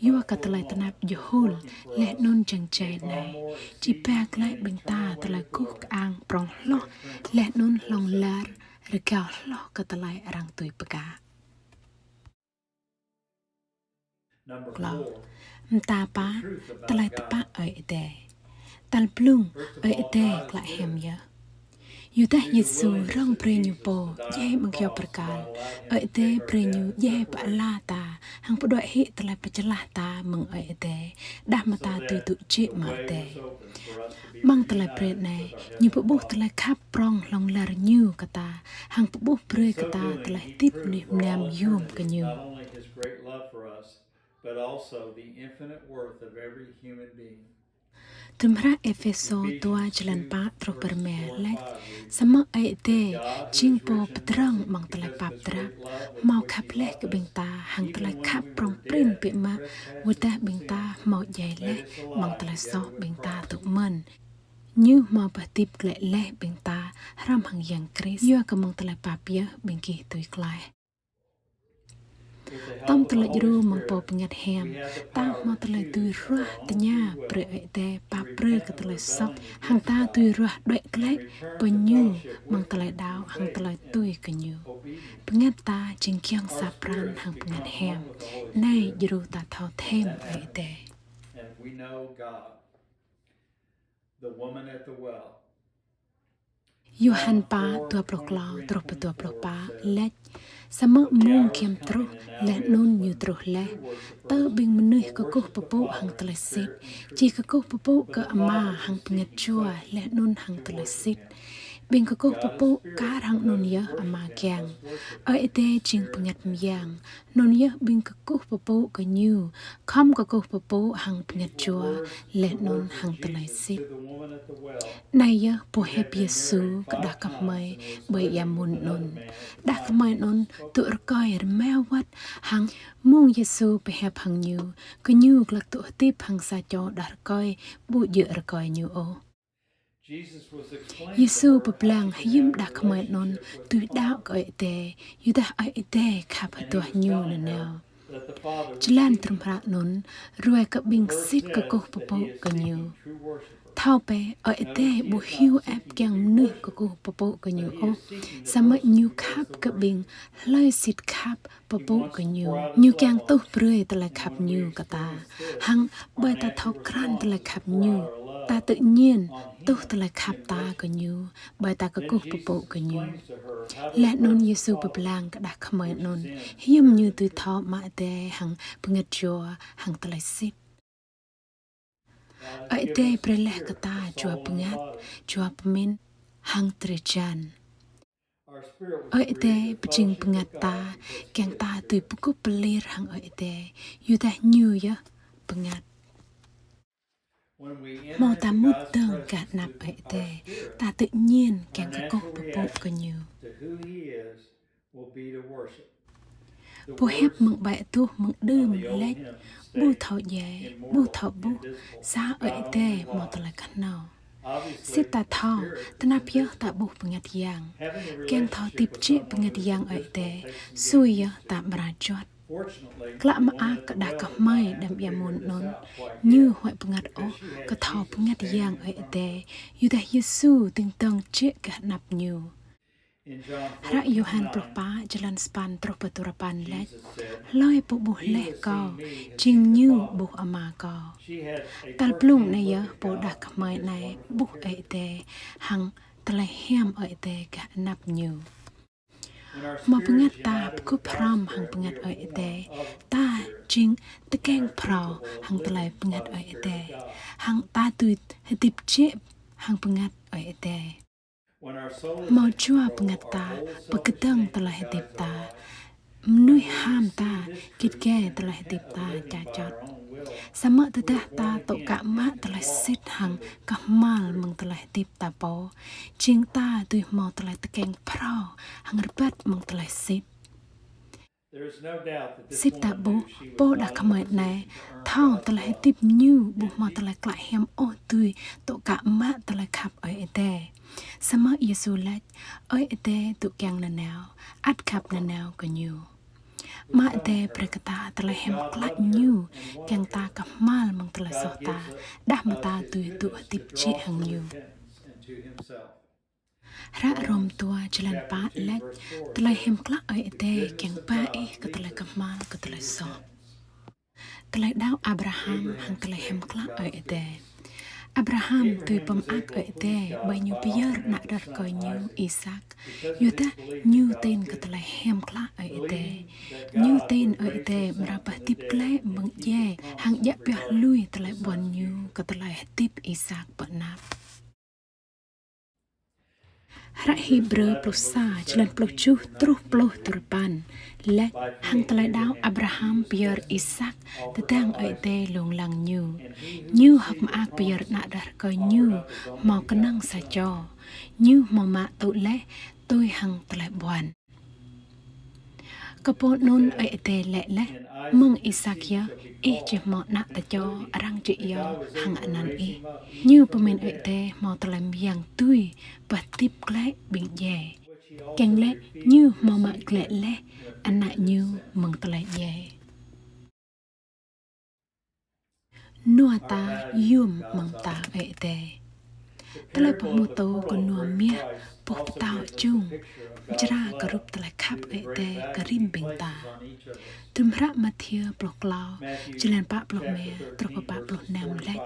Yua kơ tơlơi tơnap djơhul laih anŭn jang jai anai, či ba glaĭ ƀing ta tơlơi guh kơang prŏng hloh laih anŭn hlŏng lar rơgao hloh kơ tơlơi arăng tui pơkă. Klâo. Mơta pă, tơlơi tơpă Ơi Adai. Tal blung, Ơi Adai klă hiam yơh. Yua dah Yêsu rŏng brơi ñu pô djai amăng kơyâo bơrkal, Ơi Adai brơi ñu djai pơala ta, hăng pơđuaĭ hĭ tơlơi pơčơlah ta mơ̆ng Ơi Adai, đah mơta tui tŭ jĕ mơ̆ng Ơi Adai. Amăng tơlơi brơi anai, ñu pơƀuh tơlơi khăp prŏng hlŏng lar ñu kơ ta, hăng pơƀuh brơi kơ ta tơlơi hơdip mơnuih mơnam yôm kơ ñu. But also the infinite worth of every human being. Hơdrôm hră Êphêsô dua jơlan pă truh pơ rơma laĭ: Samơ̆ Ơi Adai jing pô pơdrŏng amăng tơlơi pap drap, hmâo khăp laih kơ ƀing ta hăng tơlơi khăp prŏng prin biă mă, wơ̆t dah ƀing ta hmâo djai laih amăng tơlơi soh ƀing ta tŭ mơ̆n. Ñu hmâo pơhơdip glaĭ laih ƀing ta hrŏm hăng Yang Krist, yua kơ mơ̆ng tơlơi pap yơh ƀing gih dưi klaih. Tŏm tơlơi djru mơ̆ng Pô Bơngăt Hiam, ta hmâo tơlơi dưi ruah tơña brơi Ơi Adai pap brơi kơ tơlơi soh, hăng ta dưi ruah đuaĭ glaĭ pơ ñu mơ̆ng tơlơi đaŏ hăng tơlơi tui kơ ñu. Bơngăt ta jing giŏng sa pran hăng bơngăt hiam. Anai djru ta thâo thêm Ơi Adai. Yôhan pă, dua pluh klâo truh pơ dua pluh pă laĭ: Samơ̆ mông giăm truh, laih anŭn ñu truh laih. Tơ ƀing mơnuih kơkuh pơpŭ hăng tơlơi sĭt, či kơkuh pơpŭ kơ Ama hăng bơngăt jua laih anŭn hăng tơlơi sĭt. Ƀing kơkuh pơpŭ kar hăng anŭn yơh Ama kiăng. Ơi Adai jing bơngăt mơyang, anŭn yơh ƀing kơkuh pơpŭ kơ ñu khŏm kơkuh pơpŭ hăng bơngăt jua laih anŭn hăng tơlơi sĭt. Anai yơh boh hiăp Yêsu kơ đah kơmơi ƀơi ia mŭn anŭn. Đah kơmơi anŭn tŭ rơkơi rơmao wơ̆t, hăng mông Yêsu pơhiăp hăng ñu, gơñu glăk tŭ hơdip hăng sa čô đah rơkơi ƀu djơ̆ rơkơi ñu ôh. Yêsu pơblang hiư̆m đah kơmơi anŭn dưi đaŏ kơ Ơi Adai, yua dah Ơi Adai khăp hơduah ñu nanao. Jơlan hơdrôm hră anŭn ruai kơ ƀing sĭt kơkuh pơpŭ kơ ñu. Thâo bĕ, Ơi Adai ƀu hyu ĕp kiăng mơnuih kơkuh pơpŭ kơ ñu ôh, samơ̆ ñu khăp kơ ƀing hlơi sĭt khăp pơpŭ kơ ñu. Ñu kiăng tuh brơi tơlơi khăp ñu kơ ta. Hăng ƀơi ta thâo krăn tơlơi khăp ñu, ta tự nhiên tuh tơlơi khăp ta kơ ñu, ƀơi ta kơkuh pơpŭ kơ ñu. Laih anŭn Yêsu pơblang kơ đah kơmơi anŭn hiư̆m ñu dưi thâo Ama Adai hăng bơngăt jua hăng tơlơi sĭt. Ơi Adai brơi laih kơ ta jua bơngăt, jua pơmĭn, hăng drơi jan. Ơi Adai pơjing bơngăt ta, kiăng ta dưi pơgŭp pơlir hăng Ơi Adai, yua dah ñu yơh bơngăt. Hmâo ta mŭt dơ̆ng gah anăp Ơi Adai, ta tự nhiên kiăng kơkuh pơpŭ kơ ñu. Boh hiăp mơ̆ng ƀai adoh mơ̆ng đưm laĭ: ƀu thâo djai, ƀu thâo ƀuh, sa Ơi Adai hmâo tơlơi kơhnâo. Sĭt ta thâo, tơnap yơh ta ƀuh bơngăt yang. Kiăng thâo hơdip jĕ bơngăt yang Ơi Adai, sui yơh ta amra juăt. Klă mơak kơ đah kơmơi đăm ia mŭn anŭn, ñu huăi bơngăt ôh kơ thâo bơngăt Yang Ơi Adai, yua dah Yêsu dơ̆ng dơ̆ng jĕ gah anăp ñu. Hră Yôhan pluh pă, jơlan sapăn truh pơ duarơpăn laĭ: Hlơi pô ƀuh laih Kâo, jing ñu ƀuh Ama Kâo. Tal blung anai yơh pô đah kơmơi anai ƀuh Ơi Adai hăng tơlơi hiam Ơi Adai gah anăp ñu. Hmâo bơngăt ta pơgop hrŏm hăng bơngăt Ơi Adai, ta jing tơkeng phrâo hăng tơlơi bơngăt Ơi Adai, hăng ta dưi hơdip jĕ hăng bơngăt Ơi Adai. Hmâo jua bơngăt ta pơkơdơ̆ng tơlơi hơdip ta, mơnuih ham ta, git gai tơlơi hơdip ta ča čŏt. Samơ̆ tơdah ta tŭ kă mă tơlơi sĭt hăng kơhma̱l mơ̆ng tơlơi hơdip ta pô, jing ta dưi hmâo tơlơi tơkeng phrâo hăng rơbat mơ̆ng tơlơi sĭt. Sĭt ta ƀuh pô đah kơmơi anai thâo tơlơi hơdip ñu ƀu hmâo tơlơi klă hiam ôh dưi tŭ kă mă tơlơi khăp Ơi Adai. Samơ̆ Yêsu laĭ, Ơi Adai dŏ kiăng nanao, ăt khăp nanao kơ ñu. Ama Adai brơi kơ ta tơlơi hiam klă ñu, kiăng ta kơhma̱l mơ̆ng tơlơi soh ta, đah mơ̆ ta dưi dŏ hơdip jĕ hăng ñu. Hră Rôm dua, jơlan pă laĭ: Tơlơi hiam klă Ơi Adai kiăng ba ih kơ tơlơi kơhma̱l kơ tơlơi soh. Tơlơi đaŏ Abraham hăng tơlơi hiam klă Ơi Adai. Abraham dưi pơmơak Ơi Adai, ƀơi ñu pơyơr ană đah rơkơi ñu Isak, yua dah ñu tin kơ tơlơi hiam klă Ơi Adai. Ñu tin Ơi Adai amra pơhơdip glaĭ mơ̆ng djai hăng djă pioh lui tơlơi ƀuăn ñu kơ tơlơi hơdip Isak pơ anăp. Hră Hêbrơ pluh sa, jơlan pluh tơjuh truh pluh duarơpăn laĭ: Hăng tơlơi đaŏ Abraham pơyơr Isak tơdang Ơi Adai lông lăng ñu. Ñu hơ̆k mơak pơyơr ană đah rơkơi ñu hmâo kơnơ̆ng sa čô. Ñu hmâo mă tŭ laih tui hăng tơlơi ƀuăn. Kơ pô anŭn Ơi Adai laĭ laih: Mơ̆ng Isak yơh ih či hmâo ană tơčô arăng či iâu hăng anăn ih. Ñu pơmĭn Ơi Adai hmâo tơlơi mơyang dưi pơhơdip glaĭ ƀing djai. Kiăng laĭ ñu hmâo mă glaĭ laih ană ñu mơ̆ng tơlơi djai. Nua ta yôm amăng mơta Ơi Adai. Tơlơi pơhmutu kơ nua mia boh pơtâo čung, mơčra kơ rup tơlơi khăp Ơi Adai kơ rĭm ƀing ta. Tơlơi hră Mathiơ pluh klâo, jơlan pă pluh rơma truh pơ pă pluh năm laĭ: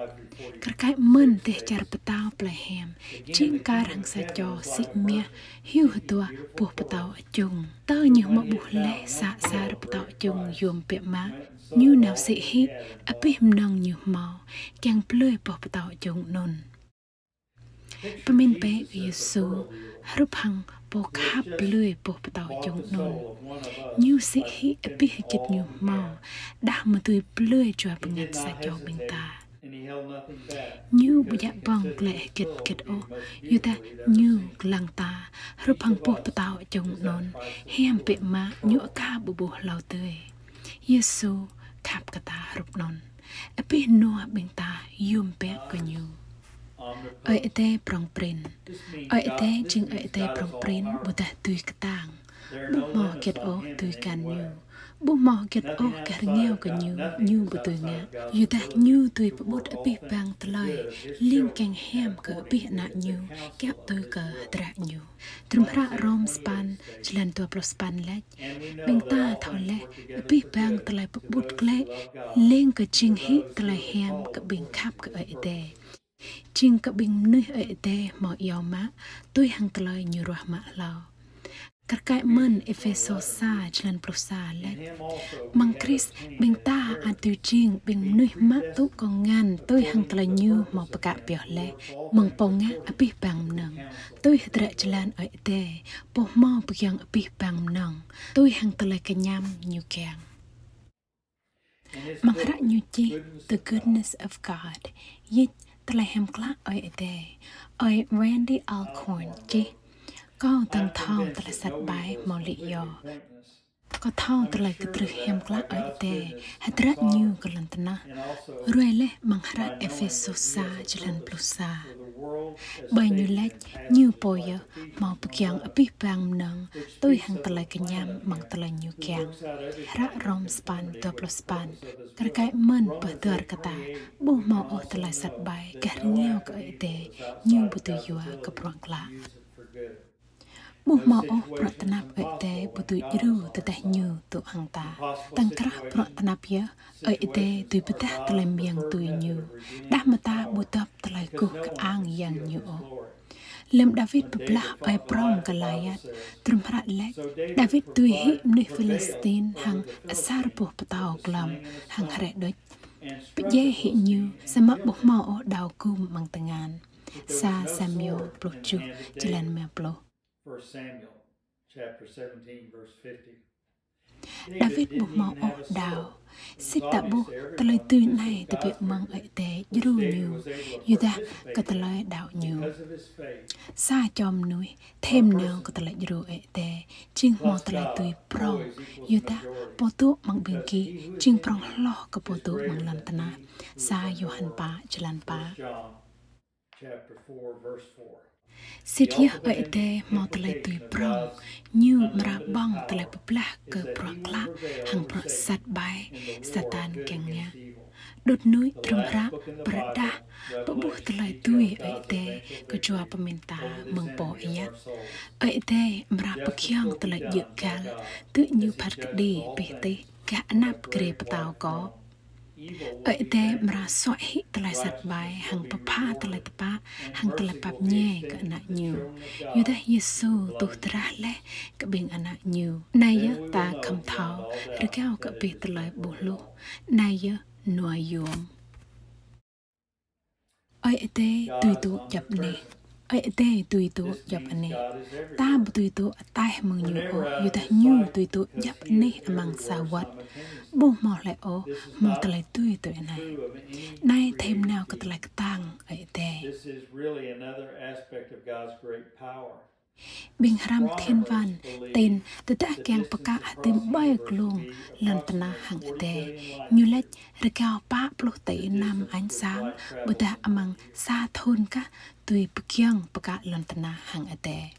Kar kaĭ mơ̆n dêh čar pơtao plei hiam, jing kar hăng sa čô sĭ mia hyu hơduah boh pơtâo čung. Tơ ñu hmâo ƀuh laih sa asar pơtâo čung yôm biă mă, ñu nao sĭ hĭ abih mơnơ̆ng ñu hmâo, kiăng blơi boh pơtâo čung anŭn. Pơmĭn bĕ Yêsu hrup hăng pô khăp blơi boh pơtâo čung anŭn. Ñu sĭ hĭ abih hơgĕt ñu hmâo, đah mơ̆ dưi blơi jua bơngăt sa čô ƀing ta. Ñu ƀu djă ƀơ̆ng glaĭ hơgĕt hơgĕt ôh, yua dah ñu lăng ta hrup hăng boh pơtâo čung anŭn, hiam biă mă ñu aka ƀu ƀuh hlâo dơi. Yêsu khăp kơ ta hrup anŭn. Abih nua ƀing ta yôm biă kơ ñu. Ơi Adai prŏng prin. Ơi Adai jing Ơi Adai prŏng prin ƀôdah dưi kơtang. Ƀu hmâo hơgĕt ôh dưi găn ñu. Ƀu hmâo hơgĕt ôh gah rơngiao kơ ñu, ñu ƀu dưi ngă. Yua dah ñu dưi pơƀut abih bang tơlơi, lêng kiăng hiam kơ abih ană ñu, kiaŏ tui kơ hơdră ñu. Tơlơi hră Rôm sapăn, jơlan dua pluh sapăn laĭ: Ƀing ta thâo laih, abih bang tơlơi pơƀut glaĭ, lêng kơ jing hĭ tơlơi hiam kơ ƀing khăp kơ Ơi Adai. Jing kơ ƀing mơnuih Ơi Adai hmâo iâu mă, tui hăng tơlơi ñu ruah mă hlâo. Kar kaĭ mơ̆n Êphêsô sa, jơlan pluh sa laĭ: Amăng Krist, ƀing ta ăt dưi jing ƀing mơnuih mă tŭ kông ngăn tui hăng tơlơi ñu hmâo pơkă pioh laih, mơ̆ng pô ngă abih bang mơnơ̆ng, tui hơdră jơlan Ơi Adai, pô hmâo pơgiŏng abih bang mơnơ̆ng, tui hăng tơlơi kơñăm ñu kiăng. Amăng hră ñu čih The Goodness of God, dịch Tơlơi hiam klă Ơi Adai, ơi Randy Alcorn čih: Kâo dơ̆ng thâo tơlơi sat ƀai hmâo lĭ yơh. Kâo thâo tơlơi kơdrưh hiam klă Ơi Adai hơdră Ñu kơ lŏn tơnah. Ruai laih amăng hră Êphêsô sa, jơlan pluh sa. Ƀơi Ñu laĭ, Ñu pô yơh hmâo pơgiŏng abih bang mơnơ̆ng tui hăng tơlơi kơñăm amăng tơlơi Ñu kiăng. Hră Rôm sapăn, dua pluh sapăn. Kar kaĭ mơ̆n pơhơdơr kơ ta, ƀu hmâo ôh tơlơi sat ƀai gah rơngiao kơ Ơi Adai Ñu ƀu dưi yua kơ bruă klă. Ƀu hmâo ôh bruă tơnap Ơi Adai ƀu dưi djru tơdah Ñu dŏ hăng ta. Tơ̆ng krah bruă tơnap yơh, Ơi Adai dưi pơdah tơlơi mơyang tui Ñu, đah mơta ƀu dŏp tơlơi guh kơang Yang Ñu ôh. Lơ̆m Dawid pơblah ơi prŏng Goliat, trŭm hră laĭ, Dawid dưi hĭ mơnuih Philistin hăng asar boh pơtâo glŏm hăng hrĕ đôč. Pơdjai hĭ ñu, samơ̆ ƀu hmâo ôh đao gum amăng tơngan. Sa Samuel pluh tơjuh, jơlan rơma pluh. First Samuel chapter seventeen, verse fifty. Dawid ƀu hmâo ôh đao. Sĭt ta ƀuh tơlơi dưi anai tơbiă mơ̆ng Ơi Adai djru ñu, yua dah kơ tơlơi đaŏ ñu. Sa čô mơnuih thêm nao kơ tơlơi djru Ơi Adai, jing hmâo tơlơi dưi prŏng, yua dah pô dŏ amăng ƀing gih jing prŏng hloh kơ pô dŏ amăng lŏn tơnah. Sa Yôhan pă, jơlan pă. Chapter four, verse four. Sĭt yơh Ơi Adai hmâo tơlơi dưi prŏng, Ñu amra ƀơ̆ng tơlơi pơblah kơ bruă klă hăng bruă sat ƀai Satan kiăng ngă. Đŭt nuĭ trŭm hră pơrơđah, pơƀuh tơlơi dưi Ơi Adai kơ jua pơmĭn ta mơ̆ng pô ayăt. Ơi Adai amra pơgiŏng tơlơi djơ̆ găl, tơl Ñu phat kơđi abih tih gah anăp grê pơtao kô̆. Ơi Adai amra suă hĭ tơlơi sat ƀai hăng pơpha tơlơi tơpă hăng tơlơi pap ñe kơ ană Ñu. Yua dah Yêsu tuh drah laih kơ ƀing ană Ñu. Anai yơh ta khŏm thâo, rơgao kơ abih tơlơi ƀuh hluh. Anai yơh nua yôm. Ơi Adai dưi dŏ djŏp anih. Ơi Adai dưi dŏ djŏp anih. Ta ƀu dưi dŏ ataih mơ̆ng Ñu ôh, yua dah Ñu dưi dŏ djŏp anih amăng sa wơ̆t. Ƀu hmâo hlơi ôh hmâo tơlơi dưi tui anai. Anai thêm nao kơ tơlơi kơtang Ơi Adai. This is really another aspect of God's great power. Ƀing hrăm thiên văn tin tơdah kiăng pơkă hơdôm ƀơi glông lŏn tơnah hăng adai, ñu laĭ rơgao pă pluh tỷ năm ánh sáng, ƀôdah amăng sa thun kah dưi pơgiŏng pơkă lŏn tơnah hăng adai.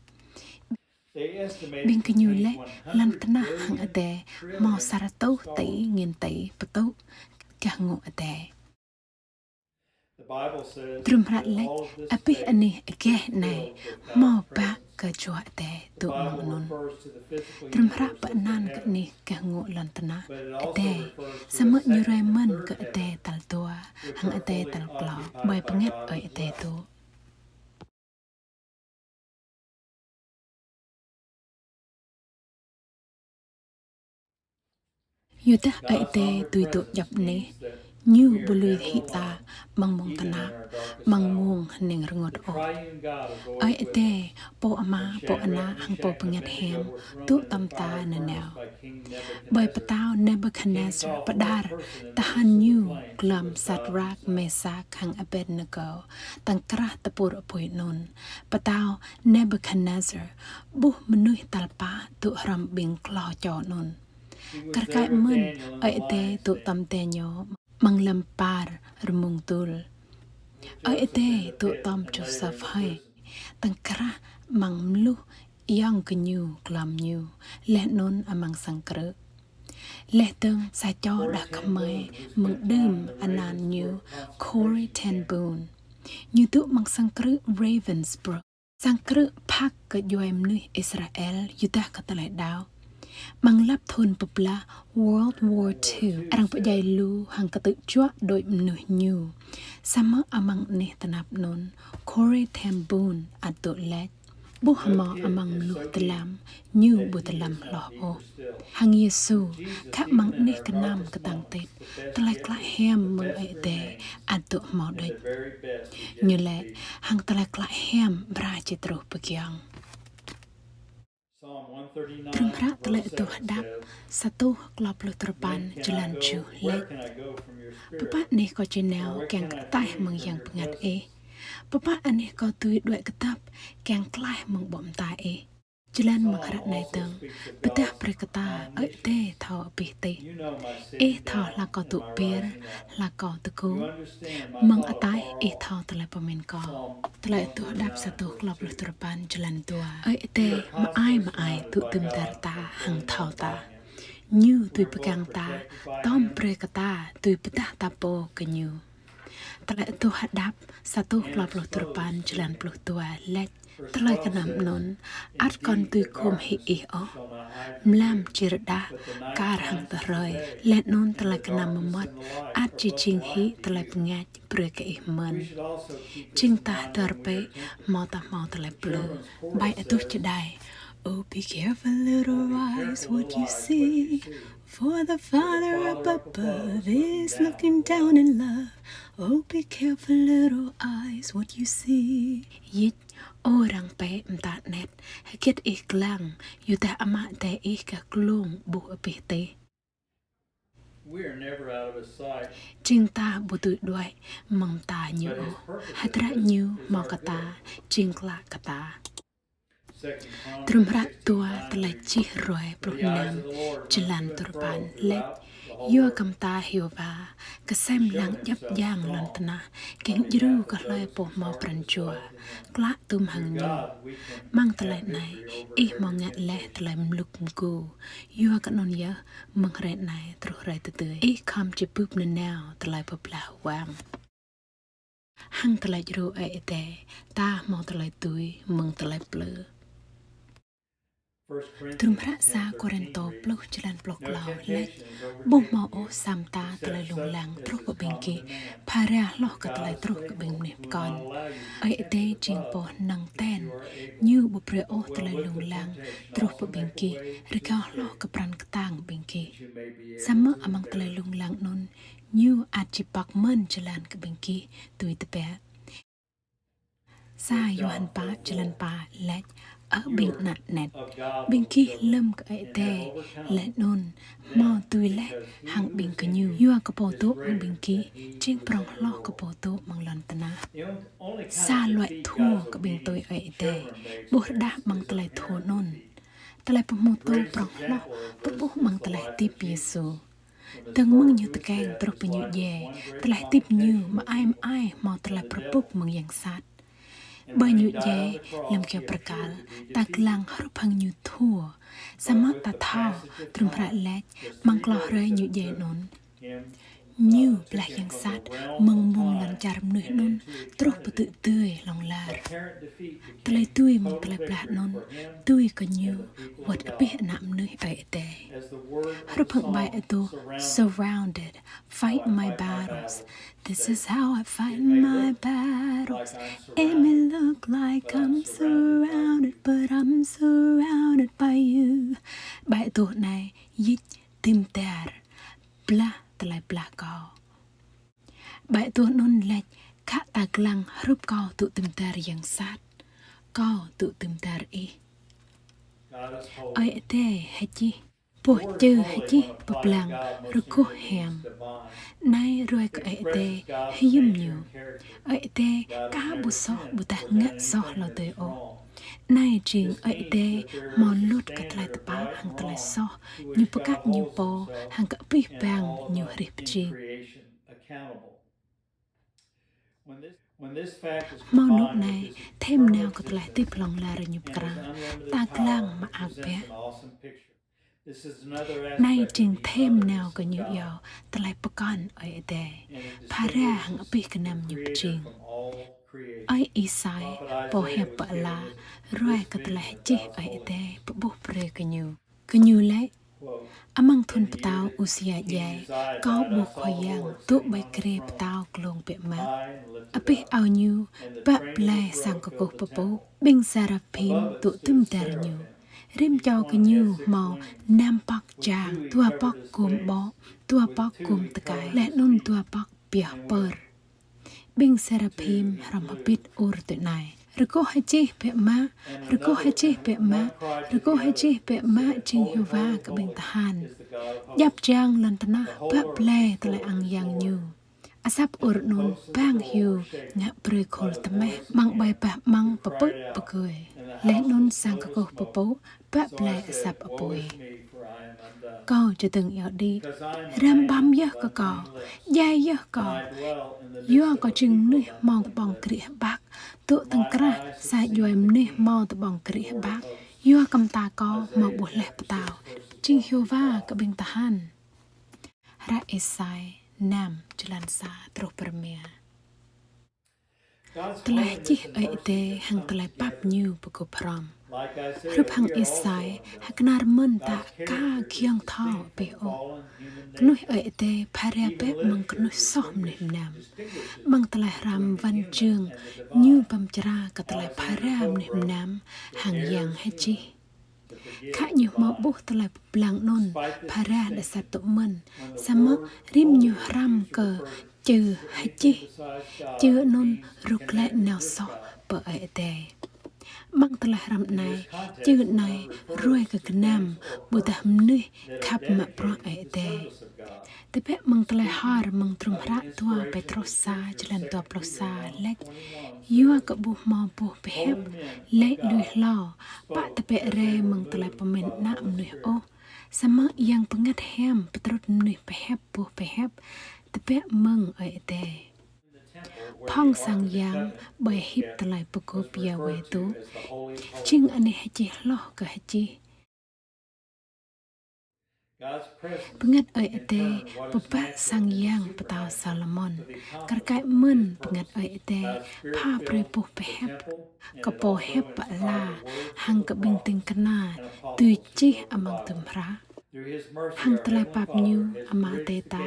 Ƀing gơñu laĭ lŏn tơnah hăng adai hmâo sa rơtuh tỷ nghìn tỷ pơtŭ gah ngŏ adai. Trŭm hră laĭ abih anih agaih anai hmâo ba kơ jua adai dŏ amăng anŭn. Trŭm hră pơanăn kơ anih gah ngŏ lŏn tơnah adai, samơ̆ ñu ruai mơ̆n kơ adai tal dua hăng adai tal klâo ƀơi bơngăt Ơi Adai dŏ. Yua dah Ơi Adai dưi dŏ djŏp anih, Ñu ƀu lui hĭ ta amăng mông tơnap, amăng mông hơning rơngot ôh. Ơi Adai, Pô Ama, Pô Ană hăng Pô Bơngăt Hiam, dŏ tom ta nanao. Ƀơi pơtao Nebukadnezar pơđar tơhan ñu glŏm Sadrak, Mesak hăng Abednego tơ̆ng krah tơpur apui anŭn. Pơtao Nebukadnezar ƀuh mơnuih tal pă dŏ hrŏm ƀing klâo čô anŭn. Kar kaĭ mơ̆n Ơi Adai dŏ tom Daniel amăng lơ̆m par rơmung dŭl. Ơi Adai dŏ tom Joseph hơi, tơ̆ng krah amăng mluh ayŏng gơñu glŏm ñu, laih anŭn amăng sang krư̆. Laih dơ̆ng sa čô đah kơmơi mơ̆ng đưm anăn ñu Corrie ten Boom. Ñu dŏ amăng sang krư̆ Ravensbrück. Sang krư̆ phak kơ djuai mơnuih Israel yua dah kơ tơlơi đaŏ. Amăng lăp thun pơblah World War Two, arăng pơdjai lu hăng kơtư̆ juă đôč mơnuih ñu. Samơ̆ amăng anih tơnap anŭn, Corrie ten Boom ăt dŏ laĭ. Ƀu hmâo amăng mluh dơlăm, ñu ƀu dơlăm hloh ôh. Hăng Yêsu, khă amăng anih kơnăm kơtang tit, tơlơi klă hiam mơ̆ng Ơi Adai ăt dŏ hmâo đôč. Ñu laĭ, hăng tơlơi klă hiam amra či truh pơgiŏng. Trŭm hră Tơlơi Adoh Hơđăp sa rơtuh klâo pluh duapăn, jơlan tơjuh laĭ: Pơpă anih kâo či nao kiăng kơ ataih mơ̆ng Yang Bơngăt Ih? Pơpă anih kâo dưi đuaĭ kơdŏp kiăng klaih mơ̆ng ƀô̆ mơta Ih? Jơlan mơ̆ng hră anai dơ̆ng, pơdah brơi kơ ta, Ơi Adai thâo abih tih. Ih thâo hla kâo dŏ ƀiă, hla kâo tơgŭ. Mơ̆ng ataih ih thâo tơlơi pơmĭn kâo. Tơlơi Adoh Hơđăp sa rơtuh klâo pluh duarơpăn, jơlan dua. Ơi Adai mơai mơai dŏ jum dar ta hăng thâo ta. Ñu dưi pơgang ta, tŏm brơi kơ ta dưi pơdah ta pô kơ Ñu. Tơlơi Adoh Hơđăp sa rơtuh klâo pluh duarơpăn, jơlan pluh dua laĭ: Tơlơi kơnăm anŭn, ăt kŏn dưi gum hĭ ih ôh. Mlam či rơđah, kar hăng tơhrơi, laih anŭn tơlơi kơnăm mơmŏt, ăt či jing hĭ tơlơi bơngač brơi kơ ih mơ̆n. Jing ta hơdơr bĕ, hmâo ta hmâo tơlơi plư. Bai adoh čơđai: Oh, be careful, little eyes, what you see. For the Father up above is looking down in love. Oh, be careful, little eyes, what you see. Yĭč: Ơ arăng bĕ mơta anet, hơget ih lăng, yua dah Ama Adai ih gah glông ƀuh abih tih. Jing ta ƀu dưi đuaĭ mơ̆ng mơta Ñu ôh. Hơdră Ñu hmâo kơ ta, jing klă kơ ta. Trŭm hră dua Tơlơi Čih Ruai pluh năm, jơlan duarơpăn laĭ: Yua kơ mơta Yêhôwa kơsem lăng djŏp djang lŏn tơnah, kiăng djru kơ hlơi pô hmâo pran jua klă tŭm hăng Ñu. Amăng tơlơi anai, ih hmâo ngă laih tơlơi mluk mgu. Yua kơ anŭn yơh, mơ̆ng hrơi anai truh hrơi tơdơi, ih khŏm či bưp nanao tơlơi pơblah wang. Hăng tơlơi djru Ơi Adai, ta hmâo tơlơi dưi mơ̆ng tơlơi plư. Trŭm hră sa Kôrintô pluh, jơlan pluh klâo laĭ: Ƀu hmâo ôh sa mơta tơlơi lông lăng truh pơ ƀing gih, phara hloh kơ tơlơi truh kơ ƀing mơnuih pơkŏn. Ơi Adai jing Pô hơnơ̆ng ten, Ñu ƀu brơi ôh tơlơi lông lăng truh pơ ƀing gih rơgao hloh kơ pran kơtang ƀing gih. Samơ̆ amăng tơlơi lông lăng anŭn, Ñu ăt či pŏk mơ̆n jơlan kơ ƀing gih dưi tơbiă. Sa Yôhan pă, jơlan pă laĭ: Ơ ƀing ană anet, ƀing gih lơ̆m kơ Ơi Adai, laih anŭn hmâo dưi laih hăng ƀing gơñu. Yua kơ pô dŏ hăng ƀing gih jing prŏng hloh kơ pô dŏ amăng lŏn tơnah. Sa loại thua kơ ƀing tui Ơi Adai ƀuh rơđah amăng tơlơi thua anŭn. Tơlơi pơhmutu prŏng hloh pơƀuh amăng tơlơi hơdip Yêsu. Dơ̆ng mơ̆ng Ñu tơkeng truh pơ Ñu djai, tơlơi hơdip Ñu mơai mơai hmâo tơlơi pơrơpŭk mơ̆ng yang sat. Ƀơi Ñu djai lơ̆m kơyâo bơrkal, ta lăng hrup hăng Ñu thua. Samơ̆ ta thâo, trŭm hră laĭ, amăng klâo hrơi Ñu djai anŭn, Ñu blah yang sat mơ̆ng mông lŏn čar mơnuih anŭn truh pơ tơdơi hlŏng lar. Tơlơi dưi mơ̆ng tơlơi blah anŭn dưi kơ ñu wơ̆t abih ană mơnuih Ơi Adai. Hrup hăng bai adoh Surrounded, Fight My Battles. This is how I fight my battles. It may look like I'm surrounded, but I'm surrounded by you. Bai adoh anai yĭč: Jum dar, blah tơlơi blah kâo. Bai adoh anŭn laĭ: Khă ta lăng hrup kâo dŏ jum dar yang sat, kâo dŏ jum dar ih. Ơi Adai hơčih, boh čư hơčih pơblang rơgoh hiam. Anai ruai kơ Ơi Adai hiư̆m Ñu. Ơi Adai aka ƀu soh ƀôdah ngă soh hlâo dơi ôh. Anai jing Ơi Adai hmâo lŭt kơ tơlơi tơpă hăng tơlơi soh, Ñu pơkă Ñu pô hăng kơ abih bang Ñu hrih pơjing. Hmâo anŭn anai, thêm nao kơ tơlơi hơdip hlŏng lar Ñu pơkra, ta lăng mơak biă. Anai jing thêm nao kơ ñu iâu tơlơi pơkŏn Ơi Adai, phara hăng abih gơnam Ñu pơjing. Ơi Isai, pô hiăp pơala, ruai kơ tơlơi hơčih Ơi Adai pơƀuh brơi kơ ñu. Gơñu laĭ: Amăng thun pơtao Usia djai, kâo ƀuh Khua Yang dŏ ƀơi grê pơtao glông biă mă. Abih ao Ñu bă blai sang kơkuh pơpŭ, ƀing seraphim dŏ jum dar Ñu. Rĭm čô gơñu hmâo năm pŏk čang, dua pŏk gum ƀô̆, dua pŏk gum tơkai, laih anŭn dua pŏk pioh pơr. Ƀing seraphim hrŏm hơbĭt ur tui anai: Rơgoh hơčih biă mă, rơgoh hơčih biă mă, rơgoh hơčih biă mă jing Yêhôwa kơ ƀing tơhan. Djŏp jang lŏn tơnah bă blai tơlơi ang yang Ñu. Asăp ur anŭn bang hyu ngă brơi khul tơmeh amăng ƀơi bah amăng pơpư̆ pơgơi. Laih anŭn sang kơkuh pơpŭ, bă blai asăp apui. Kâo čơdơ̆ng iâu đĭ, răm ƀăm yơh kơ kâo, djai yơh kâo. Yua kâo jing mơnuih hmâo tơƀông krĭ hơƀak, dŏ tơ̆ng krah sa djuai mơnuih hmâo tơƀông krĭ hơƀak. Yua kơ mơta kâo hmâo ƀuh laih pơtao, jing Yêhôwa kơ ƀing tơhan. Hră Êsai năm, jơlan sa truh pơ rơma. Tơlơi hơčih Ơi Adai hăng tơlơi pap Ñu pơgôp hrŏm. Hrup hăng Êsai, hơkơnar mơ̆n ta aka giŏng thâo abih ôh. Kơnuih Ơi Adai phara bĕ mơ̆ng kơnuih soh mơnuih mơnam. Amăng tơlơi hrăm văn chương, Ñu pơčrang kơ tơlơi phara mơnuih mơnam hăng yang hơčih. Khă ñu hmâo ƀuh tơlơi pơblang anŭn phara đa sat tŭ mơ̆n, samơ̆ rĭm ñu hrăm kơ čư hơčih, čư anŭn rơkâo glaĭ nao soh pơ Ơi Adai. Amăng tơlơi hrăm anai, čư anai ruai kơ gơnam ƀôdah mơnuih khăp mă bruă Ơi Adai. Tơbiă mơ̆ng tơlơi hor mơ̆ng trŭm hră dua Pêtrôs sa, jơlan dua pluh sa laĭ: Yua kơ ƀu hmâo boh pơhiăp laĭ lui hlâo, pă tơbiă rai mơ̆ng tơlơi pơmĭn ană mơnuih ôh, samơ̆ Yang Bơngăt Hiam pơtrŭt mơnuih pơhiăp boh pơhiăp tơbiă mơ̆ng Ơi Adai. Phŏng sang yang ƀơi hip tơlơi pơgôp Yahweh dŏ, jing anih hơčih hloh kơ hơčih. Bơngăt Ơi Adai pơbă sang yang pơtao Salômôn, kar kaĭ mơ̆n bơngăt Ơi Adai pha brơi boh pơhiăp kơ pô hiăp pơala hăng kơ ƀing ding kơna dưi čih amăng tơlơi hră. Hăng tơlơi pap Ñu, Ama Adai ta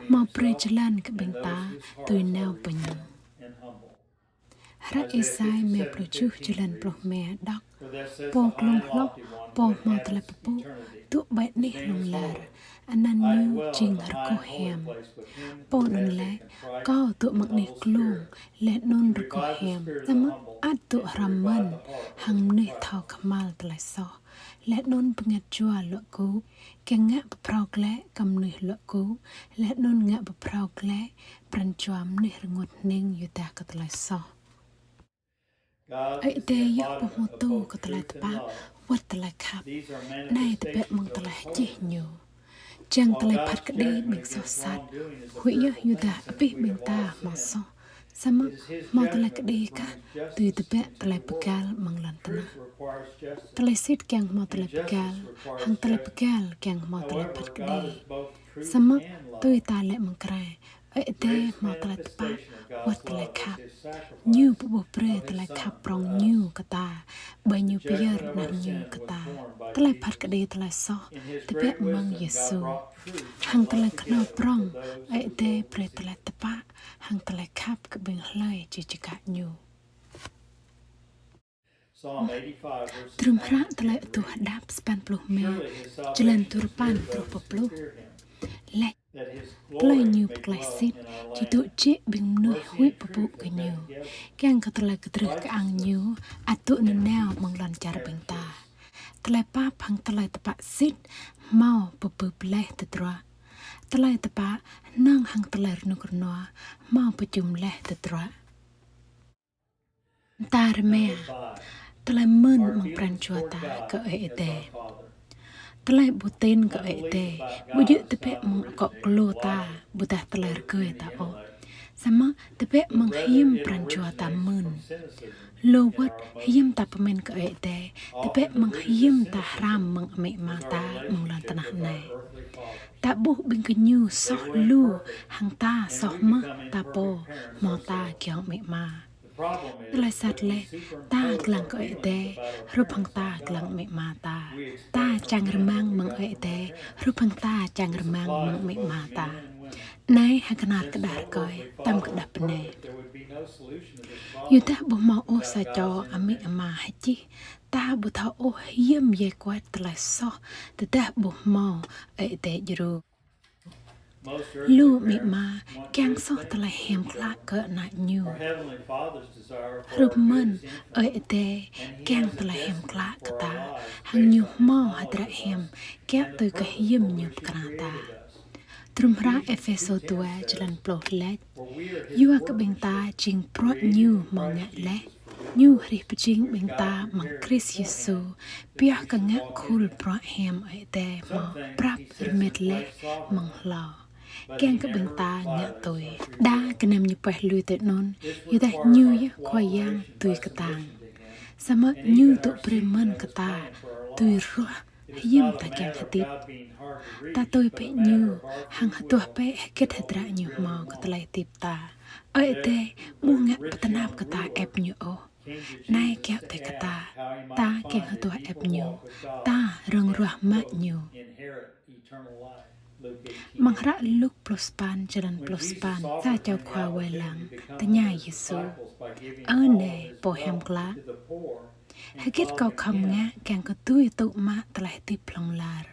hmâo brơi jơlan kơ ƀing ta dưi nao pơ Ñu. Hră Êsai rơma pluh tơjuh, jơlan pluh rơma đŏk: Pô glông hloh, Pô hmâo tơlơi pơpŭ, dŏ ƀơi anih hlŏng lar, anăn Ñu jing rơgoh hiam. Pô anŭn laĭ: Kâo dŏ amăng anih glông laih anŭn rơgoh hiam, samơ̆ ăt dŏ hrŏm mơ̆n hăng mơnuih thâo kơhma̱l tơlơi soh, laih anŭn bơngăt jua luă gŭ, kiăng ngă pơphrâo glaĭ kơ mơnuih luă gŭ, laih anŭn ngă pơphrâo glaĭ pran jua mơnuih rơngot hning yua dah kơ tơlơi soh. Ơi Adai yơh pô hmâo tŭ kơ tơlơi tơpă wơ̆t tơlơi khăp. Anai tơbiă mơ̆ng tơlơi hơčih Ñu. Čang tơlơi phat kơđi ƀing soh sat, huĭ yơh yua dah abih ƀing ta hmâo soh, samơ̆ hmâo tơlơi kơđi kah dưi tơbiă tơlơi pơgal amăng lŏn tơnah. Tơlơi sĭt kiăng hmâo tơlơi pơgal, hăng tơlơi pơgal kiăng hmâo tơlơi phat kơđi. Samơ̆ tui ta laĭ mơ̆ng krah, Ơi Adai hmâo tơlơi tơpă wơ̆t tơlơi khăp. Ñu pơƀuh brơi tơlơi khăp prŏng Ñu kơ ta ƀơi Ñu pơyơr Ană Ñu kơ ta. Tơlơi phat kơđi tơlơi soh tơbiă mơ̆ng Yêsu. Hăng tơlơi kơnâo prŏng, Ơi Adai brơi tơlơi tơpă hăng tơlơi khăp kơ ƀing hlơi či čơkă Ñu. Trŭm hră Tơlơi Adoh Hơđăp sapăn pluh rơma, jơlan duarơpăn truh pơ pluh, laĭ: Tơlơi Ñu pơklaih sĭt či dŏ jĕ ƀing mơnuih huĭ pơpŭ kơ Ñu, kiăng kơ tơlơi kơdrưh kơang Ñu ăt dŏ nanao amăng lŏn čar ƀing ta. Tơlơi pap hăng tơlơi tơpă sĭt hmâo pơbưp laih tơdruă. Tơlơi tơpă hơnơ̆ng hăng tơlơi rơnŭk rơnua hmâo pơčum laih tơdruă. Mơta rơma, tơlơi mơ̆n amăng pran jua ta kơ Ơi Adai. Tơlơi ƀu tin kơ Ơi Adai ƀu djơ̆ tơbiă mơ̆ng akŏ glô ta ƀôdah tơlơi rơgơi ta ôh, samơ̆ tơbiă mơ̆ng hiư̆m pran jua ta mơ̆n. Lu wơ̆t hiư̆m ta pơmĭn kơ Ơi Adai tơbiă mơ̆ng hiư̆m ta hrăm mơ̆ng amĭ ama ta amăng lŏn tơnah anai. Ta ƀuh ƀing gơñu soh lu hăng ta soh mơh ta pô hmâo ta giŏng amĭ ama. Tơlơi sat laih, ta lăng kơ Ơi Adai hrup hăng ta lăng amĭ ama ta. Ta čang rơmang mơ̆ng Ơi Adai hrup hăng ta čang rơmang mơ̆ng amĭ ama ta. Anai hơkơnar kơđah rơkơi, tăm kơđah bơnai. Yua dah ƀu hmâo ôh sa čô amĭ ama hơčih, ta ƀu thâo ôh hiư̆m djai kuat tơlơi soh tơdah ƀu hmâo Ơi Adai djru. Lu amĭ ama kiăng soh tơlơi hiam klă kơ ană ñu. Hrup mơ̆n, Ơi Adai kiăng tơlơi hiam klă kơ ta, hăng Ñu hmâo hơdră hiam kiă tui kơ hiư̆m Ñu pơkra ta. Trŭm hră Êphêsô dua jơlan pluh laĭ: Yua kơ ƀing ta jing bruă Ñu hmâo ngă laih. Ñu hrih pơjing ƀing ta amăng Krist Yêsu, pioh kơ ngă khul bruă hiam Ơi Adai hmâo prăp rơmet laih amăng hlâo. Kiăng kơ ƀing ta ngă tui. Đa gơnam ñu pơhiăp lui tui anŭn, yua dah ñu yơh Khua Yang dưi kơtang. Samơ̆ ñu dŏ brơi mơ̆n kơ ta dưi ruah hiư̆m ta kiăng hơdip. Ta tui bĕ ñu, hăng hơduah bĕ hơget hơdră ñu hmâo kơ tơlơi hơdip ta. Ơi Adai ƀu ngă pơtơnap kơ ta ĕp ñu ôh. Anai kiaŏ tui kơ ta, ta kiăng hơduah ĕp ñu, ta rơ̆ng ruah mă ñu. Amăng hră Luk pluh sapăn, črăn pluh sapăn, sa čô khua wai lăng tơña Yêsu: Ơ Nai, pô hiam klă, hơget kâo khŏm ngă kiăng kơ dưi tŭ mă tơlơi hơdip hlŏng lar?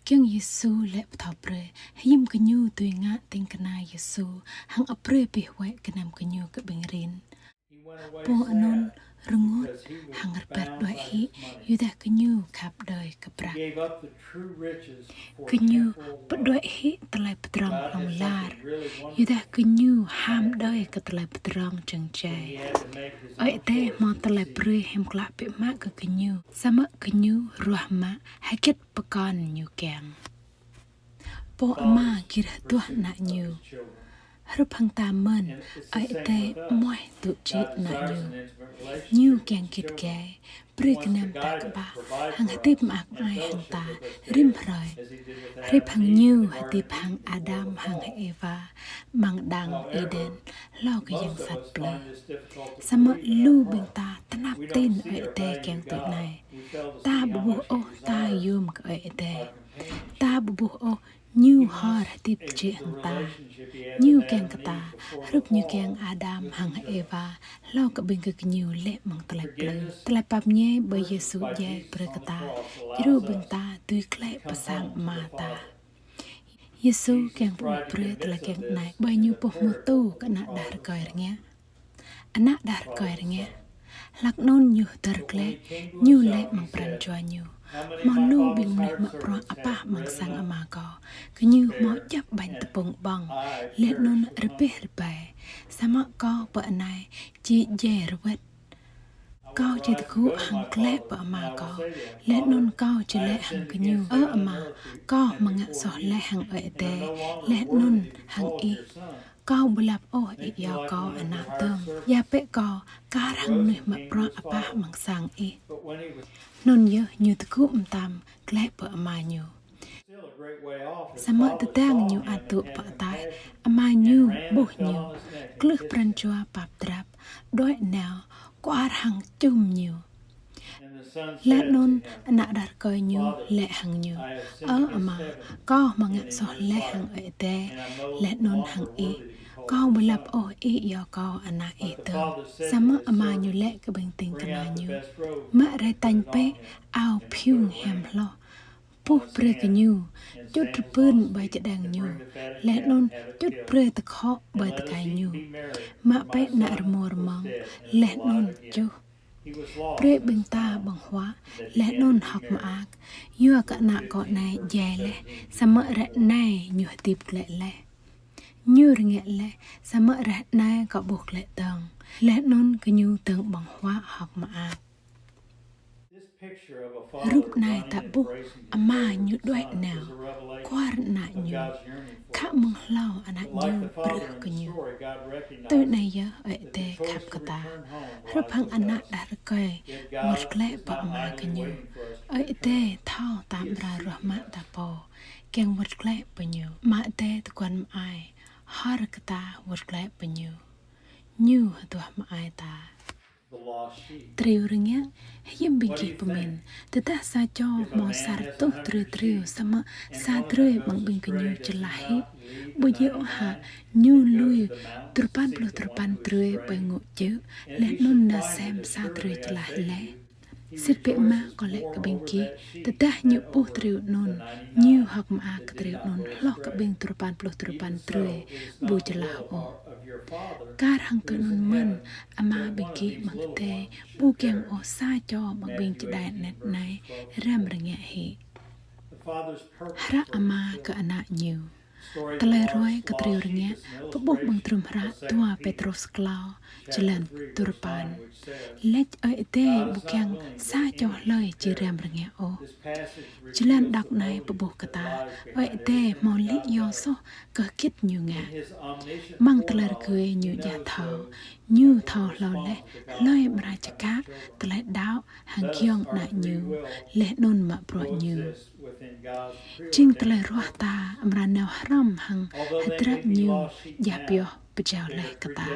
Kiăng Yêsu laĭ pơthâo brơi hiư̆m gơñu dưi ngă ding kơna Yêsu, hăng ăt brơi abih wơ̆t gơnam gơñu kơ ƀing rin. Pô anŭn rơngot hăng rơbat đuaĭ hĭ, yua dah gơñu khăp đơi kơ prăk. Gơñu pơđuaĭ hĭ tơlơi pơdrŏng hlŏng lar, yua dah gơñu ham đơi kơ tơlơi pơdrŏng jơngai. Ơi Adai hmâo tơlơi brơi hiam klă biă mă kơ gơñu, samơ̆ gơñu ruah mă hơget pơkŏn ñu kiăng. Pô ama gir hơduah ană ñu. Hrup hăng ta mơ̆n, Ơi Adai amoaih dŏ jĕ ană ñu. Ñu kiăng git gai, brơi gơnam ta kơƀah, hăng hơdip mơak mơai hăng ta rĭm hrơi. Hrup hăng ñu hơdip hăng Adam hăng Êwa amăng đang Êđen, hlâo kơ yang sat plư. Samơ̆ lu ƀing ta tơnap tin Ơi Adai kiăng tui anai. Ta ƀu ƀuh ôh ta yôm kơ Ơi Adai. Ta ƀu ƀuh ôh ñu hor hơdip jĕ hăng ta. Ñu kiăng kơ ta, hrup ñu kiăng Adam hăng Êwa, hlâo kơ ƀing gơñu lê̆ amăng tơlơi plư. Tơlơi pap mơñai ƀơi Yêsu djai brơi kơ ta, djru ƀing ta dưi glaĭ pơ sang Ama ta. Yêsu kiăng pơƀuh brơi tơlơi kiăng anai, ƀơi ñu pơhmutu kơ ană đah rơkơi rơngiă. Ană đah rơkơi rơngiă. Hlak anŭn ñu hơdơr glaĭ, ñu laĭ amăng pran jua ñu: Hmâo lu ƀing mơnuih mă bruă apah amăng sang Ama kâo, gơñu hmâo djŏp ƀañ tơpŭng ƀơ̆ng, laih anŭn rơbeh rơbai, samơ̆ kâo pơ anai či djai rơwĕt. Kâo či tơgŭ hăng glaĭ pơ Ama kâo, laih anŭn kâo či laĭ hăng gơñu: Ơ Ama, kâo hmâo ngă soh laih hăng Ơi Adai, laih anŭn hăng ih. Kâo ƀu lăp ôh ih iâu kâo ană dơ̆ng. Ia bĕ kâo kar hăng mơnuih mă bruă apah amăng sang ih. Anŭn yơh ñu tơgŭ mơtam glaĭ pơ ama ñu. Samơ̆ tơdang ñu ăt dŏ pơ ataih, ama ñu ƀuh ñu, glưh pran jua pap drap, đuaĭ nao, kuar hăng čum ñu. Laih anŭn ană đah rơkơi ñu laĭ hăng ñu: Ơ ama, kâo hmâo ngă soh laih hăng Ơi Adai, laih anŭn hăng ih. Kâo ƀu lăp ôh ih iâu kâo ană ih dơ̆ng. Samơ̆ ama ñu laĭ kơ ƀing ding kơna ñu: Mă rai tañ bĕ ao phiung hiam hloh, puh brơi kơ ñu, čut rơbưn ƀơi čơđeng ñu, laih anŭn čut brơi tơkhŏ ƀơi tơkai ñu. Mă bĕ ană rơmô rơmŏng, laih anŭn čuh. Brơi ƀing ta ƀơ̆ng huă, laih anŭn hơ̆k mơak, yua kơ ană kâo anai djai laih, samơ̆ ră anai ñu hơdip glaĭ laih. Ñu rơngiă laih, samơ̆ ră anai kâo ƀuh glaĭ dơ̆ng. Laih anŭn gơñu dơ̆ng ƀơ̆ng huă hơ̆k mơak. Rup anai ta ƀuh ama ñu đuaĭ nao, kuar ană ñu, khă mơ̆ng hlâo ană ñu brưh kơ ñu. Tui anai yơh Ơi Adai khăp kơ ta. Hrup hăng ană đah rơkơi wơ̆t glaĭ pơ ama gơñu, Ơi Adai thâo ta amra ruah mă ta pô, kiăng wơ̆t glaĭ pơ ñu. Ama Adai tơguan mơai, hor kơ ta wơ̆t glaĭ pơ ñu. Ñu hơduah mơai ta. Triu rơngiă. Hiư̆m ƀing gih pơmĭn, tơdah sa čô hmâo sa rơtuh drơi triu, samơ̆ sa drơi amăng ƀing gơñu čơlah hĭ, ƀu djơ̆ ôh hă ñu lui duarơpăn pluh duarơpăn drơi ƀơi ngŏ čư̆, laih anŭn nao sem sa drơi čơlah laih? Sĭt biă mă kâo laĭ kơ ƀing gih, tơdah ñu ƀuh triu anŭn, ñu hơ̆k mơak kơ triu anŭn hloh kơ ƀing duarơpăn pluh duarơpăn drơi ƀu čơlah ôh. Kar hăng tui anŭn mơ̆n, Ama ƀing gih amăng adai ƀu kiăng ôh sa čô amăng ƀing čơđai anet anai răm rơngiă hĭ. Hră Ama kơ ană ñu. Tơlơi ruai kơ triu rơngiă pơƀuh amăng hơdrôm hră dua Pêtrôs klâo, jơlan duarơpăn. Laĭ Ơi Adai ƀu kiăng sa čô hlơi či răm rơngiă ôh. Jơlan đŏk anai pơƀuh kơ ta, Ơi Adai hmâo lý do soh kơ hơgĕt Ñu ngă. Amăng tơlơi rơgơi Ñu djă thâo, Ñu thâo hlâo laih hlơi amra čơkă tơlơi đaŏ hăng giŏng Ană Ñu, laih anŭn mă bruă Ñu. Jing tơlơi ruah ta amra nao hrŏm hăng hơdră Ñu djă pioh pơjao laih kơ ta.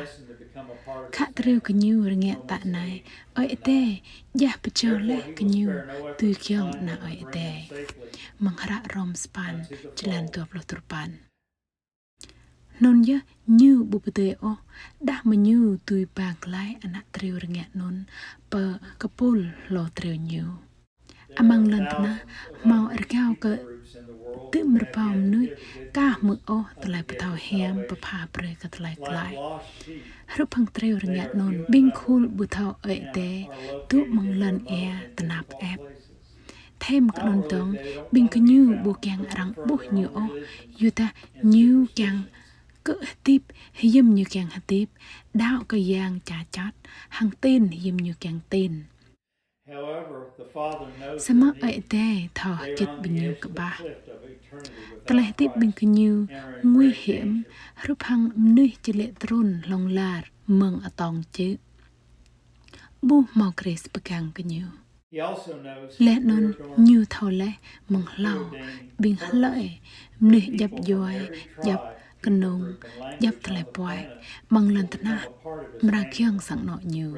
Khă triu gơñu rơngiă tă anai, Ơi Adai djă pơjao laih gơñu dưi giŏng Ană Ơi Adai. Amăng hră Rôm sapăn, jơlan dua pluh duarơpăn. Hnŭn yơh Ñu ƀu pơdơi ôh, đah mơ̆ Ñu dưi ba glaĭ ană triu rơngiă anŭn pơ kơpul hlô triu Ñu. Amăng lŏn tơnah hmâo rơgao kơ dưm rơbâo mơnuih ka hmư̆ ôh tơlơi pơthâo hiam pơpha brơi kơ tơlơi klaih. Hrup hăng triu rơngiă anŭn, ƀing khul ƀu thâo Ơi Adai dŏ amăng lŏn ia tơnap ĕp. Thêm kơ anŭn dơ̆ng, ƀing gơñu ƀu kiăng arăng ƀuh Ñu ôh, yua dah Ñu kiăng kơ hơdip hiư̆m Ñu kiăng hơdip, đaŏ kơ Yang ča čăt, hăng tin hiư̆m Ñu kiăng tin. Samơ̆ Ơi Adai thâo hơgĕt ƀing gơñu kơƀah. Tơlơi hơdip ƀing gơñu nguy hiểm, hrup hăng mơnuih či lê̆ trŭn hlŏng lar mơ̆ng atông čư̆. Ƀu hmâo Krist pơgang gơñu. Laih anŭn Ñu thâo laih mơ̆ng hlâo ƀing hlơi, mơnuih djăp djuai, djăp kơnung, djăp tơlơi puăi amăng lŏn tơnah amra giŏng sang anŏ Ñu.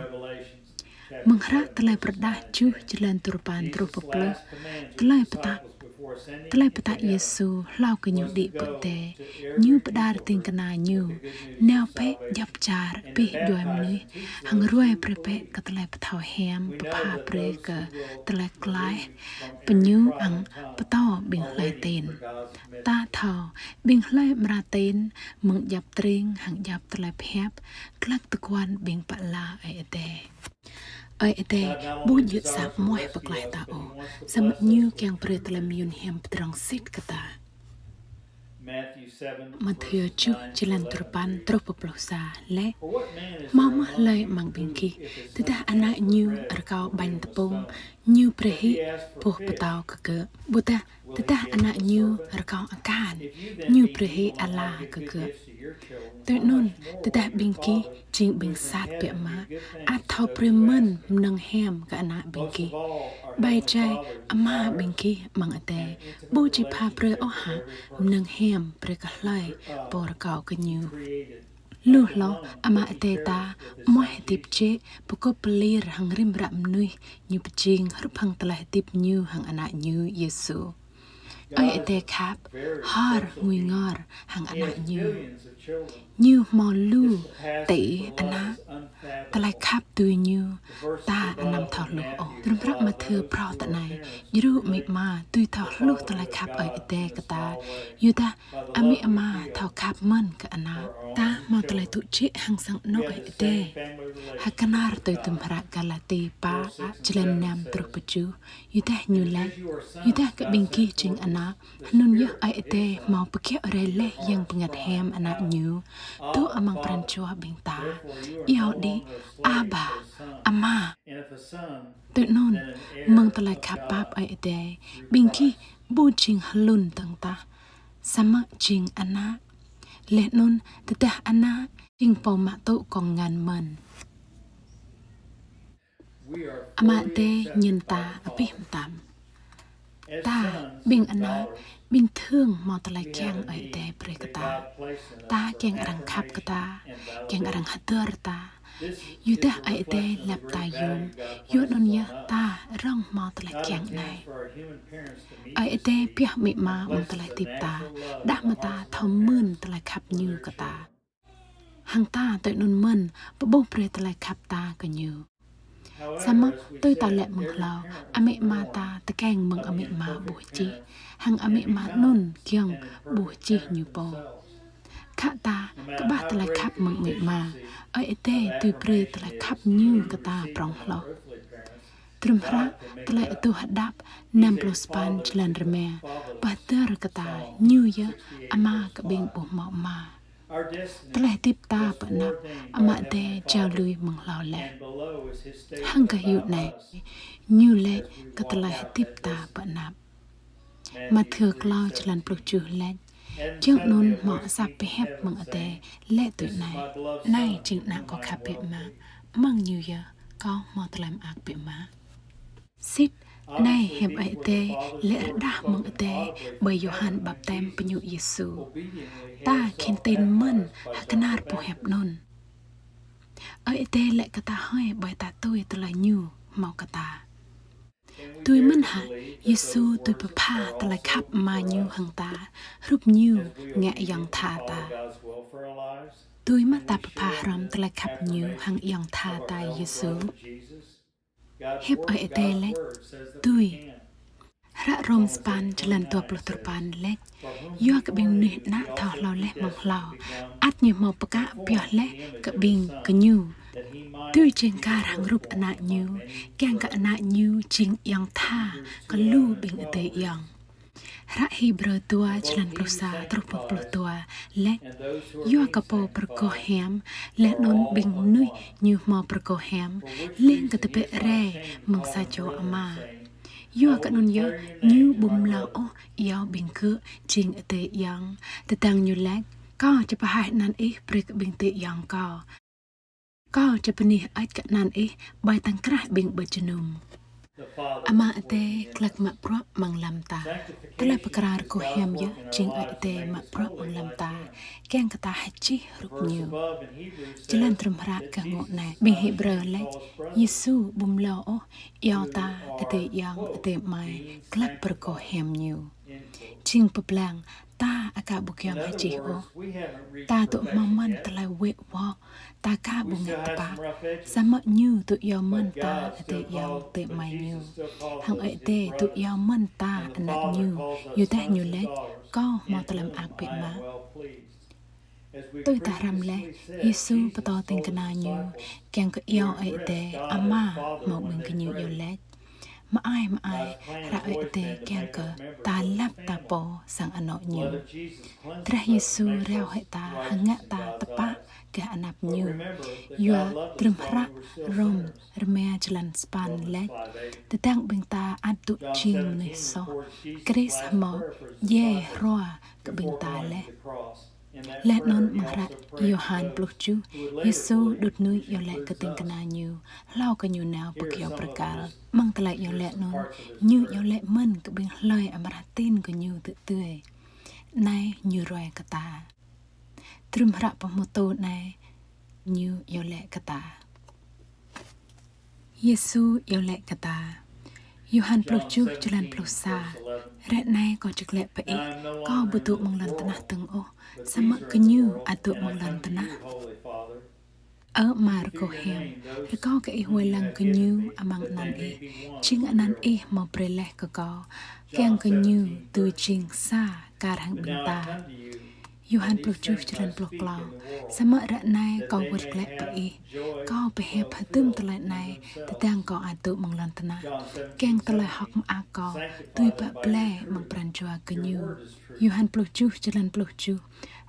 Mơ̆ng hră Tơlơi Pơrơđah tơjuh, jơlan duarơpăn truh pơ pluh, tơlơi pơtă, tơlơi pơtă Yêsu hlâo kơ Ñu đĭ pơ adai, Ñu pơđar ding kơna Ñu nao bĕ djŏp čar abih djuai mơnuih, hăng ruai brơi bĕ kơ tơlơi pơthâo hiam pơpha brơi kơ tơlơi klaih pơ Ñu hăng pơtô ƀing hlơi tin. Ta thâo, ƀing hlơi amra tin mơ̆ng djŏp tring hăng djŏp tơlơi pơhiăp, glăk tơguan ƀing pă la Ơi Adai. Ơi Adai ƀu djơ̆ sa amoaih pơklaih ta ôh, samơ̆ Ñu kiăng brơi tơlơi mơyun hiam pơdrŏng sĭt kơ ta. Mathiơ tơjuh, jơlan duarơpăn truh pơ pluh sa laĭ: Hmâo mơ̆ hlơi amăng ƀing gih, tơdah ană ñu rơkâo ƀañ tơpŭng, ñu brơi hĭ boh pơtâo kơ gơ̆? Ƀôdah tơdah ană ñu rơkâo akan, ñu brơi hĭ ala kơ gơ̆? Tui anŭn, tơdah ƀing gih jing ƀing sat biă mă, ăt thâo brơi mơ̆n mơnơ̆ng hiam kơ ană ƀing gih. Ƀai rai Ama ƀing gih amăng adai ƀu či pha brơi ôh hă mơnơ̆ng hiam brơi kơ hlơi pô rơkâo kơ Ñu? Lu hloh Ama Adai ta amoaih hơdip jĕ pơgop pơlir hăng rĭm hră mơnuih Ñu pơjing hrup hăng tơlơi hơdip Ñu hăng Ană Ñu Yêsu. Ơi Adai khăp, hor ngui ngor hăng ană Ñu. Ñu hmâo lu tỉ ană. Tơlơi khăp tui Ñu ta anăm thâo hluh ôh. Hơdrôm hră Mathiơ phrâo tơ anai, djru amĭ ama dưi thâo hluh tơlơi khăp Ơi Adai kơ ta, yua dah amĭ ama thâo khăp mơ̆n kơ ană. Ta hmâo tơlơi tŭ jĕ hăng sang anŏ Ơi Adai. Hơkơnar tui hơdrôm hră Galati pă, jơlan năm truh pơ tơjuh. Yua dah Ñu laĭ: Yua dah kơ ƀing gih jing ană, hnŭn yơh Ơi Adai hmâo pơkiaŏ rai laih Yang Bơngăt Hiam Ană Ñu dŏ amăng pran jua ƀing ta. Iâu đĭ: Aba, Ama. Tui anŭn, mơ̆ng tơlơi khăp pap Ơi Adai, ƀing gih ƀu jing hlŭn dơ̆ng tah, samơ̆ jing ană. Laih anŭn tơdah ană, jing pô mă tŭ kông ngăn mơ̆n. Ama Adai ñen ta abih mơtam. Ta, ƀing ană, ƀing thương hmâo tơlơi kiăng Ơi Adai brơi kơ ta. Ta kiăng arăng khăp kơ ta, kiăng arăng hơdơr ta. Yua dah Ơi Adai lăp ta yôm, yua anŭn yơh ta rŏng hmâo tơlơi kiăng anai. Ơi Adai pioh amĭ ama amăng tơlơi hơdip ta, đah mơ̆ ta thâo mưn tơlơi khăp Ñu kơ ta. Hăng ta tui anŭn mơ̆n pơƀuh brơi tơlơi khăp ta kơ Ñu. Samơ̆ tui ta laĭ mơ̆ng hlâo, amĭ ama ta tơkeng mơ̆ng amĭ ama ƀuh čih, hăng amĭ ama anŭn kiăng ƀuh čih ñu pô. Khă ta kơƀah tơlơi khăp mơ̆ng amĭ ama, Ơi Adai dưi brơi tơlơi khăp Ñu kơ ta prŏng hloh. Hơdrôm hră Tơlơi Adoh Hơđăp năm pluh sapăn, jơlan rơma: Pơhơdơr kơ ta, Ñu yơh Ama kơ ƀing ƀu hmâo ama. Tơlơi hơdip ta pơ anăp, Ama Adai jao lui mơ̆ng hlâo laih. Hăng gah yŭ anai, Ñu laĭ kơ tơlơi hơdip ta pơ anăp. Mathiơ klâo jơlan pluh tơjuh laĭ: Giŏng anŭn hmâo asăp pơhiăp mơ̆ng adai laĭ tui anai: Anai jing Ană Kâo khăp biă mă, amăng Ñu yơh Kâo hmâo tơlơi mơak biă mă. Sĭt, anai Hiăp Ơi Adai laĭ rơđah mơ̆ng adai ƀơi Yôhan Baptem pơñu Yêsu. Ta khĭn tin mơ̆n hơkơnar boh hiăp anŭn. Ơi Adai laĭ kơ ta hơi ƀơi ta tui tơlơi Ñu hmâo kơ ta. Tui mơ̆n hă Yêsu tui pơpha tơlơi khăp Ama Ñu hăng ta, hrup Ñu ngă ayŏng tha ta? Tui mơ̆ ta pơpha hrŏm tơlơi khăp Ñu hăng ayŏng tha ta Yêsu? Hiăp Ơi Adai laĭ: Tui. Hră Rôm sapăn jơlan dua pluh duapăn laĭ: Yua kơ ƀing mơnuih ană thâo hlâo laih mơ̆ng hlâo, ăt Ñu hmâo pơkă pioh laih kơ ƀing gơñu dưi jing kar hăng rup Ană Ñu, kiăng kơ Ană Ñu jing ayŏng tha kơ lu ƀing adơi ayŏng. Hră Hêbrơ dua jơlan pluh sa truh pơ pluh dua laĭ: Yua kơ Pô pơrơgoh hiam, laih anŭn ƀing mơnuih Ñu hmâo pơrơgoh hiam, lêng kơ tơbiă rai mơ̆ng sa čô Ama. Yua kơ anŭn yơh Ñu ƀu mlâo ôh iâu ƀing gơ̆ jing adơi ayŏng, tơdang Ñu laĭ: Kâo či pơhaih anăn Ih brơi kơ ƀing adơi ayŏng Kâo. Kâo či bơni hơơč kơ anăn Ih ƀơi tŏng krah ƀing bơčơnum. Ama Adai glăk mă bruă amăng lăm ta. Tơlơi pơkra rơgoh hiam yơh jing Ơi Adai mă bruă amăng lăm ta, kiăng kơ ta hơčih hrup Ñu. Jơlan hơdrôm hră gah ngŏ anai, ƀing Hêbrơ laĭ: Yêsu ƀu mlâo ôh iâu ta adơi ayŏng adơi amai, glăk pơrơgoh hiam Ñu. Jing pơblang, ta aka ƀu giŏng hơčih ôh. Ta dŏ hmâo mơ̆n tơlơi wĕ wŏ, ta aka ƀu ngă tơpă. Samơ̆ Ñu dŏ iâu mơ̆n ta adơi ayŏng adơi amai Ñu. Hăng Ơi Adai dŏ iâu mơ̆n ta ană Ñu, yua dah Ñu laĭ: Kâo hmâo tơlơi mơak biă mă. Tui ta hrăm laih, Yêsu pơtô ding kơna Ñu kiăng kơ iâu Ơi Adai Ama hmâo ƀing gơñu iâu laĭ. Mơai mơai, hră Ơi Adai kiăng kơ ta lăp ta pô sang anŏ Ñu. Drah Yêsu rao hĭ ta hăng ngă ta tơpă gah anăp Ñu. Yua hơdrôm hră Rôm rơma jơlan sapăn laĭ: Tơdang ƀing ta ăt dŏ jing mơnuih soh, Krist hmâo djai hrua kơ ƀing ta laih. Laih anŭn amăng hră Yôhan pluh tơjuh, Yêsu đŭt nuih iâu laĭ kơ ding kơna Ñu, hlâo kơ Ñu nao pơ kyâo bơrơkal. Amăng tơlơi iâu laĭ anŭn, Ñu iâu laĭ mơ̆n kơ ƀing hlơi amra tin kơ Ñu tơdơi. Anai Ñu ruai kơ ta. Hơdrôm hră pơhmutu anai Ñu iâu laĭ kơ ta. Yêsu iâu laĭ kơ ta. Yôhan pluh tơjuh jơlan pluh sa. Ră anai Kâo či glaĭ pơ Ih, Kâo ƀu dŏ amăng lŏn tơnah dơ̆ng ôh, samơ̆ gơñu ăt dŏ amăng lŏn tơnah. Ơ Ama rơgoh hiam, rơkâo kơ Ih wai lăng gơñu amăng anăn Ih, jing anăn Ih hmâo brơi laih kơ Kâo, kiăng gơñu dưi jing sa kar hăng ƀing ta. Yôhan pluh tơjuh jơlan pluh klâo. Samơ̆ ră anai Kâo wơ̆t glaĭ pơ Ih. Kâo pơhiăp hơdôm tơlơi anai, tơdang Kâo ăt dŏ amăng lŏn tơnah, kiăng tơlơi hơ̆k mơak Kâo dưi bă blai amăng pran jua gơñu. Yôhan pluh tơjuh jơlan pluh tơjuh.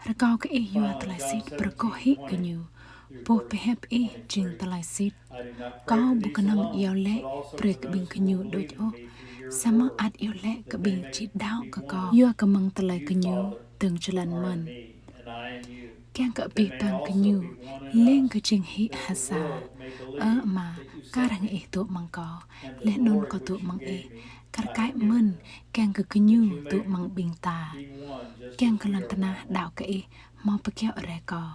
Rơkâo kơ Ih yua tơlơi sĭt pơrơgoh hĭ gơñu. Boh pơhiăp Ih jing tơlơi sĭt. Kâo ƀu kơnơ̆ng iâu laĭ brơi kơ ƀing gơñu đôč ôh, samơ̆ ăt iâu laĭ kơ ƀing či đaŏ kơ Kâo, yua kơ mơ̆ng tơlơi gơñu dơ̆ng jơlan mơ̆n. Kiăng kơ abih bang gơñu lêng kơ jing hĭ ha sa. Ơ Ama, kar hăng Ih dŏ amăng Kâo, laih anŭn Kâo dŏ amăng Ih, kar kaĭ mơ̆n kiăng kơ gơñu dŏ amăng ƀing ta. Kiăng kơ lŏn tơnah đaŏ kơ Ih hmâo pơkiaŏ rai Kâo.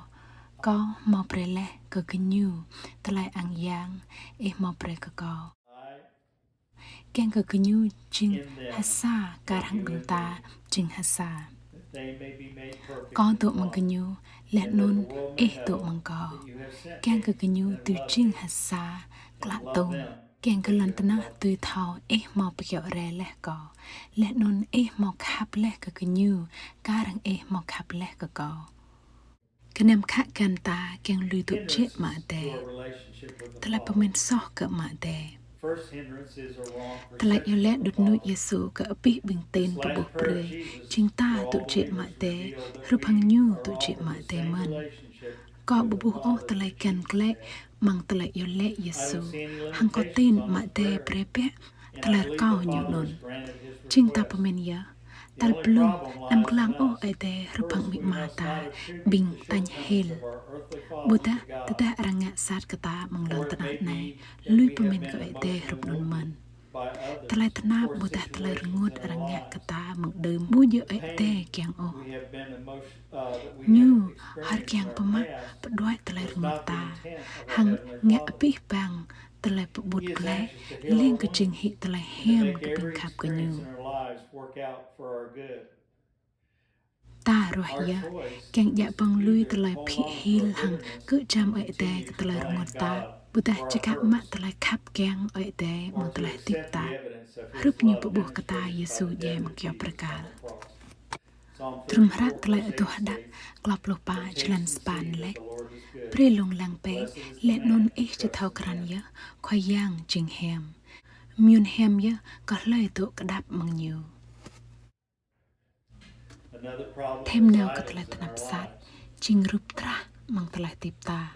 Kâo hmâo brơi laih kơ gơñu tơlơi ang yang Ih hmâo brơi kơ Kâo. Kiăng kơ gơñu jing ha sa kar hăng ƀing ta jing ha sa. Kâo dŏ amăng gơñu, laih anŭn Ih dŏ amăng Kâo. Kiăng kơ gơñu dưi jing ha sa klă tôm. Kiăng kơ lŏn tơnah dưi thâo Ih hmâo pơkiaŏ rai laih Kâo, laih anŭn Ih hmâo khăp laih kơ gơñu kar hăng Ih hmâo khăp laih kơ Kâo. Gơnam khă găn ta kiăng lui dŏ jĕ Ama Adai. Tơlơi pơmĭn soh kơ Ama Adai. Tơlơi iâu laĭ đut nui Yêsu kơ abih ƀing tin pơƀuh brơi, jing ta tŭ jĕ mă Adai, hrup hăng Ñu tŭ jĕ mă Adai mơ̆n. Kâo ƀu ƀuh ôh tơlơi găn glaĭ amăng tơlơi iâu laĭ Yêsu, hăng kâo tin mă Adai brơi biă tơlơi rơkâo Ñu anŭn. Jing ta pơmĭn yơh, tal blung anăm lăng ôh Ơi Adai hrup hăng amĭ ama ta, ƀing tañ hil. Ƀôdah tơdah arăng ngă sat kơ ta amăng lŏn tơnah anai, lui pơmĭn kơ Ơi Adai hrup anŭn mơ̆n. Tơlơi tơnap ƀôdah tơlơi rơngot arăng ngă kơ ta mơ̆ng đưm ƀu djơ̆ Ơi Adai kiăng ôh. Ñu hor kiăng pơmă pơđuaĭ tơlơi rơngot ta, hăng ngă abih bang tơlơi pơƀut glaĭ, leng kơ jing hĭ tơlơi hiam kơ ƀing khăp kơ Ñu. Ta ruah yơh, kiăng djă ƀơ̆ng lui tơlơi phĭ hil hăng kơčăm Ơi Adai kơ tơlơi rơngot ta, ƀôdah čơkă mă tơlơi khăp kiăng Ơi Adai amăng tơlơi hơdip ta. Hrup Ñu pơƀuh kơ ta, Yêsu djai amăng kơyâo bơrơkal. Trŭm hră Tơlơi Adoh Đăk, klâo pluh pă, jơlan sapăn laĭ: Brơi lông lăng bĕ, laih anŭn ih či thâo krăn yơh, Khua Yang jing hiam. Mơyŭn hiam yơh kơ hlơi dŏ kơđăp amăng Ñu. Thêm nao kơ tơlơi tơnap sat, jing rup drah amăng tơlơi hơdip ta.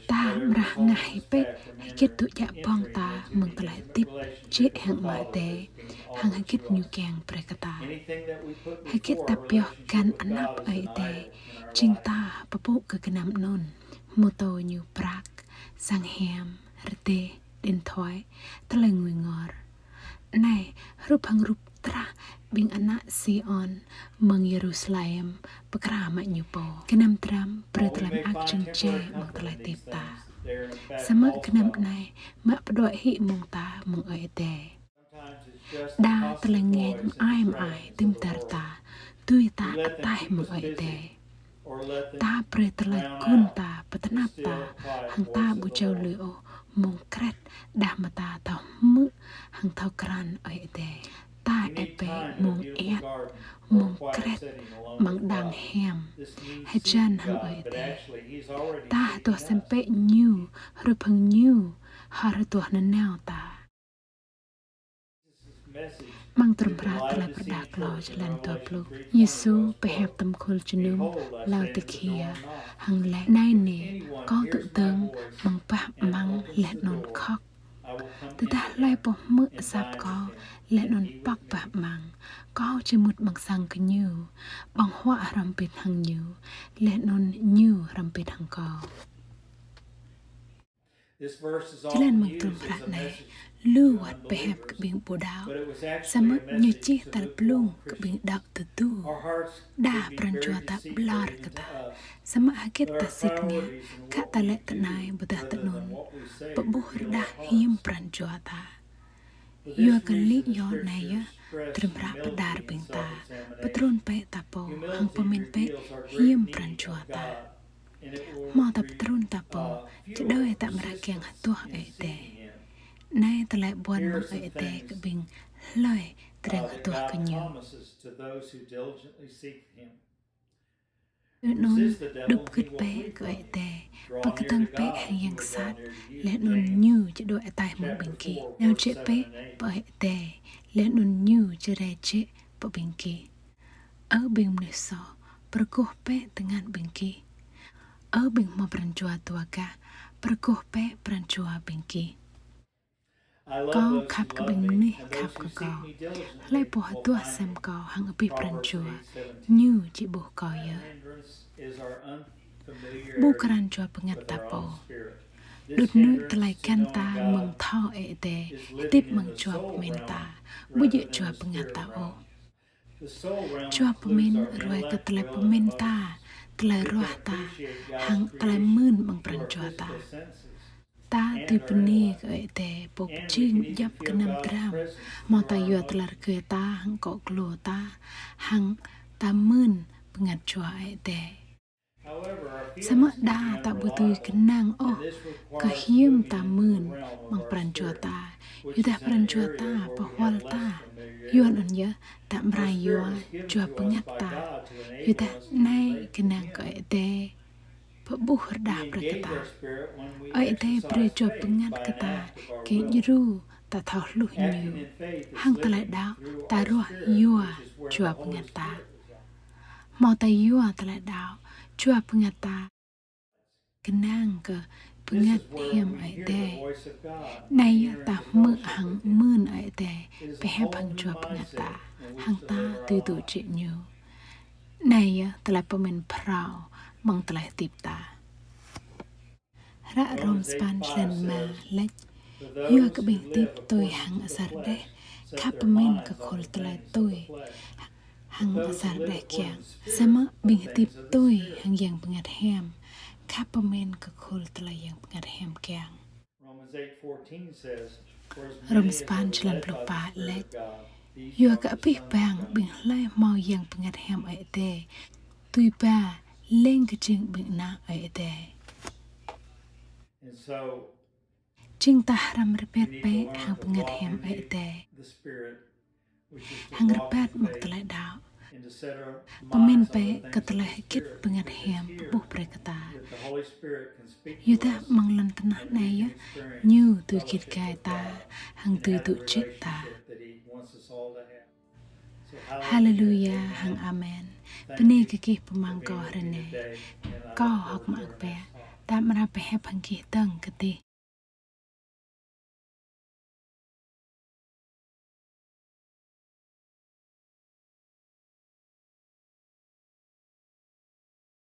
Ta amra hơngah hĭ bĕ hơget dŏ djă ƀơ̆ng ta mơ̆ng tơlơi hơdip jĕ hăng Ama Adai, hăng hơget Ñu kiăng brơi kơ ta. Hơget ta pioh găn anăp Ơi Adai, jing ta pơpŭ kơ gơnam anŭn, hmâo tô ñu prăk, sang hiam, rơdêh, điện thoại, tơlơi ngui ngor. Anai, hrup hăng rup drah ƀing ană Siôn mơ̆ng Yêrusalem pơkra mă ñu pô. Gơnam dram brơi tơlơi mơak jơnum jai amăng tơlơi hơdip ta. Samơ̆ gơnam anai mă pơđuaĭ hĭ mông ta mơ̆ng Ơi Adai. Đa tơlơi ngă mơai mơai, tơm dar ta, tui ta ataih mơ̆ng Ơi Adai. Ta brơi tơlơi gun ta, pơtơnap ta, hăng ta ƀu jao lui ôh mông kret, đah mơ̆ ta thâo hmư̆ hăng thâo krăn Ơi Adai. Ta ĕp bĕ mông iăt, mông kret, amăng đang hiam, hơjăn hăng Ơi Adai. Ta hơduah sem bĕ Ñu, hrup hăng Ñu hor hơduah nanao ta. Amăng trŭm hră Tơlơi Pơrơđah klâo, jơlan dua pluh, Yêsu pơhiăp tơm khul jơnum Laodikia hăng laĭ: Anai nê, Kâo dŏ dơ̆ng amăng bah amăng laih anŭn khŏk. Tơdah hlơi pô hmư̆ asăp Kâo laih anŭn pŏk bah amăng, Kâo či mŭt amăng sang kơ ñu, ƀơ̆ng huă hrŏm hơbĭt hăng ñu, laih anŭn ñu hrŏm hơbĭt hăng Kâo. Jơlan amăng trŭm hră anai lu wơ̆t pơhiăp kơ ƀing ƀu đaŏ, samơ̆ ñu čih tal blung kơ ƀing đaŏ tơdu. Đa pran jua ta ƀlŏr kơ ta, samơ̆ hơget ta sĭt ngă, khă ta laĭ tơ anai ƀôdah tơ anŭn, pơƀuh rơđah hiư̆m pran jua ta. Yua kơ lĭ yơh anai yơh, trŭm hră pơđar ƀing ta, pơtrŭn bĕ ta pô, hăng pơmĭn bĕ hiư̆m pran jua ta. Hmâo ta pơtrŭn ta pô, čơđơi ta amra kiăng hơduah Ơi Adai. Anai tơlơi ƀuăn mơ̆ng Ơi Adai kơ ƀing hlơi tơreng hơduah kơ Ñu. Anŭn, đup gưt bĕ kơ Ơi Adai, pơkơdơ̆ng bĕ hăng yang sat, laih anŭn Ñu či đuaĭ ataih mơ̆ng ƀing gih. Nao jĕ bĕ pơ Ơi Adai, laih anŭn Ñu či rai jĕ pơ ƀing gih. Ơ ƀing mơnuih soh, pơrơgoh bĕ tơngan ƀing gih. Ơ ƀing hmâo pran jua dua gah, pơrơgoh bĕ pran jua ƀing gih. Kâo khăp kơ ƀing mơnuih khăp kơ Kâo. Hlơi pô hơduah sem Kâo hăng abih pran jua, ñu či ƀuh Kâo yơh. Ƀu krăn jua bơngăt ta pô. Đut nui tơlơi găn ta mơ̆ng thâo Ơi Adai, hơdip mơ̆ng jua pơmĭn ta, ƀu djơ̆ jua bơngăt ta ôh. Jua pơmĭn ruai kơ tơlơi pơmĭn ta, tơlơi ruah ta, hăng tơlơi mưn amăng pran jua ta. Ta dưi bơni kơ Ơi Adai, pô pơjing djŏp gơnam dram, hmâo ta yua tơlơi rơgơi ta, hăng akŏ glô ta, hăng ta mưn bơngăt jua Ơi Adai. Samơ̆ đa ta ƀu dưi kơnang ôh kơ hiư̆m ta mưn amăng pran jua ta, yua dah pran jua ta pơhual ta. Yua anŭn yơh ta amra yua jua bơngăt ta, yua dah anai kơnang kơ Ơi Adai. pơƀuh rơđah brơi kơ ta. Ơi Adai brơi jua bơngăt kơ ta, kơ djru ta thâo hluh Ñu. Hăng tơlơi đaŏ ta ruah yua jua bơngăt ta. Hmâo ta yua tơlơi đaŏ, jua bơngăt ta kơnang kơ bơngăt hiam Ơi Adai. Anai yơh ta hmư̆ hăng mưn Ơi Adai pơhiăp hăng jua bơngăt ta, hăng ta tui tŭ jĕ Ñu. Anai yơh tơlơi pơmĭn phrâo mơ̆ng tơlơi hơdip ta. Hră Rôm sapăn črăn rơma laĭ: Yua kơ ƀing hơdip tui hăng asar đeh, khăp pơmĭn kơ khul tơlơi tui hăng asar đeh kiăng. Samơ̆ ƀing hơdip tui hăng Yang Bơngăt Hiam, khăp pơmĭn kơ khul tơlơi Yang Bơngăt Hiam kiăng. Rôm sapăn črăn pluh pă laĭ: Yua kơ abih bang ƀing hlơi hmâo Yang Bơngăt Hiam Ơi Adai, tui ba leng kơ jing ƀing ană Ơi Adai. Jing ta hrăm rơbat bĕ hăng bơngăt hiam Ơi Adai, hăng rơbat mơ̆ng tơlơi đaŏ, pơmĭn bĕ kơ tơlơi hơgĕt bơngăt hiam pơƀuh brơi kơ ta. Yua dah amăng lŏn tơnah anai yơh Ñu dưi git gai ta, hăng dưi tŭ jĕ ta. Haleluya hăng amen. Bơni kơ gih pơmăng kâo hrơi anai. Kâo hơ̆k mơak biă. Ta amra pơhiăp hăng gih dơ̆ng kơtih.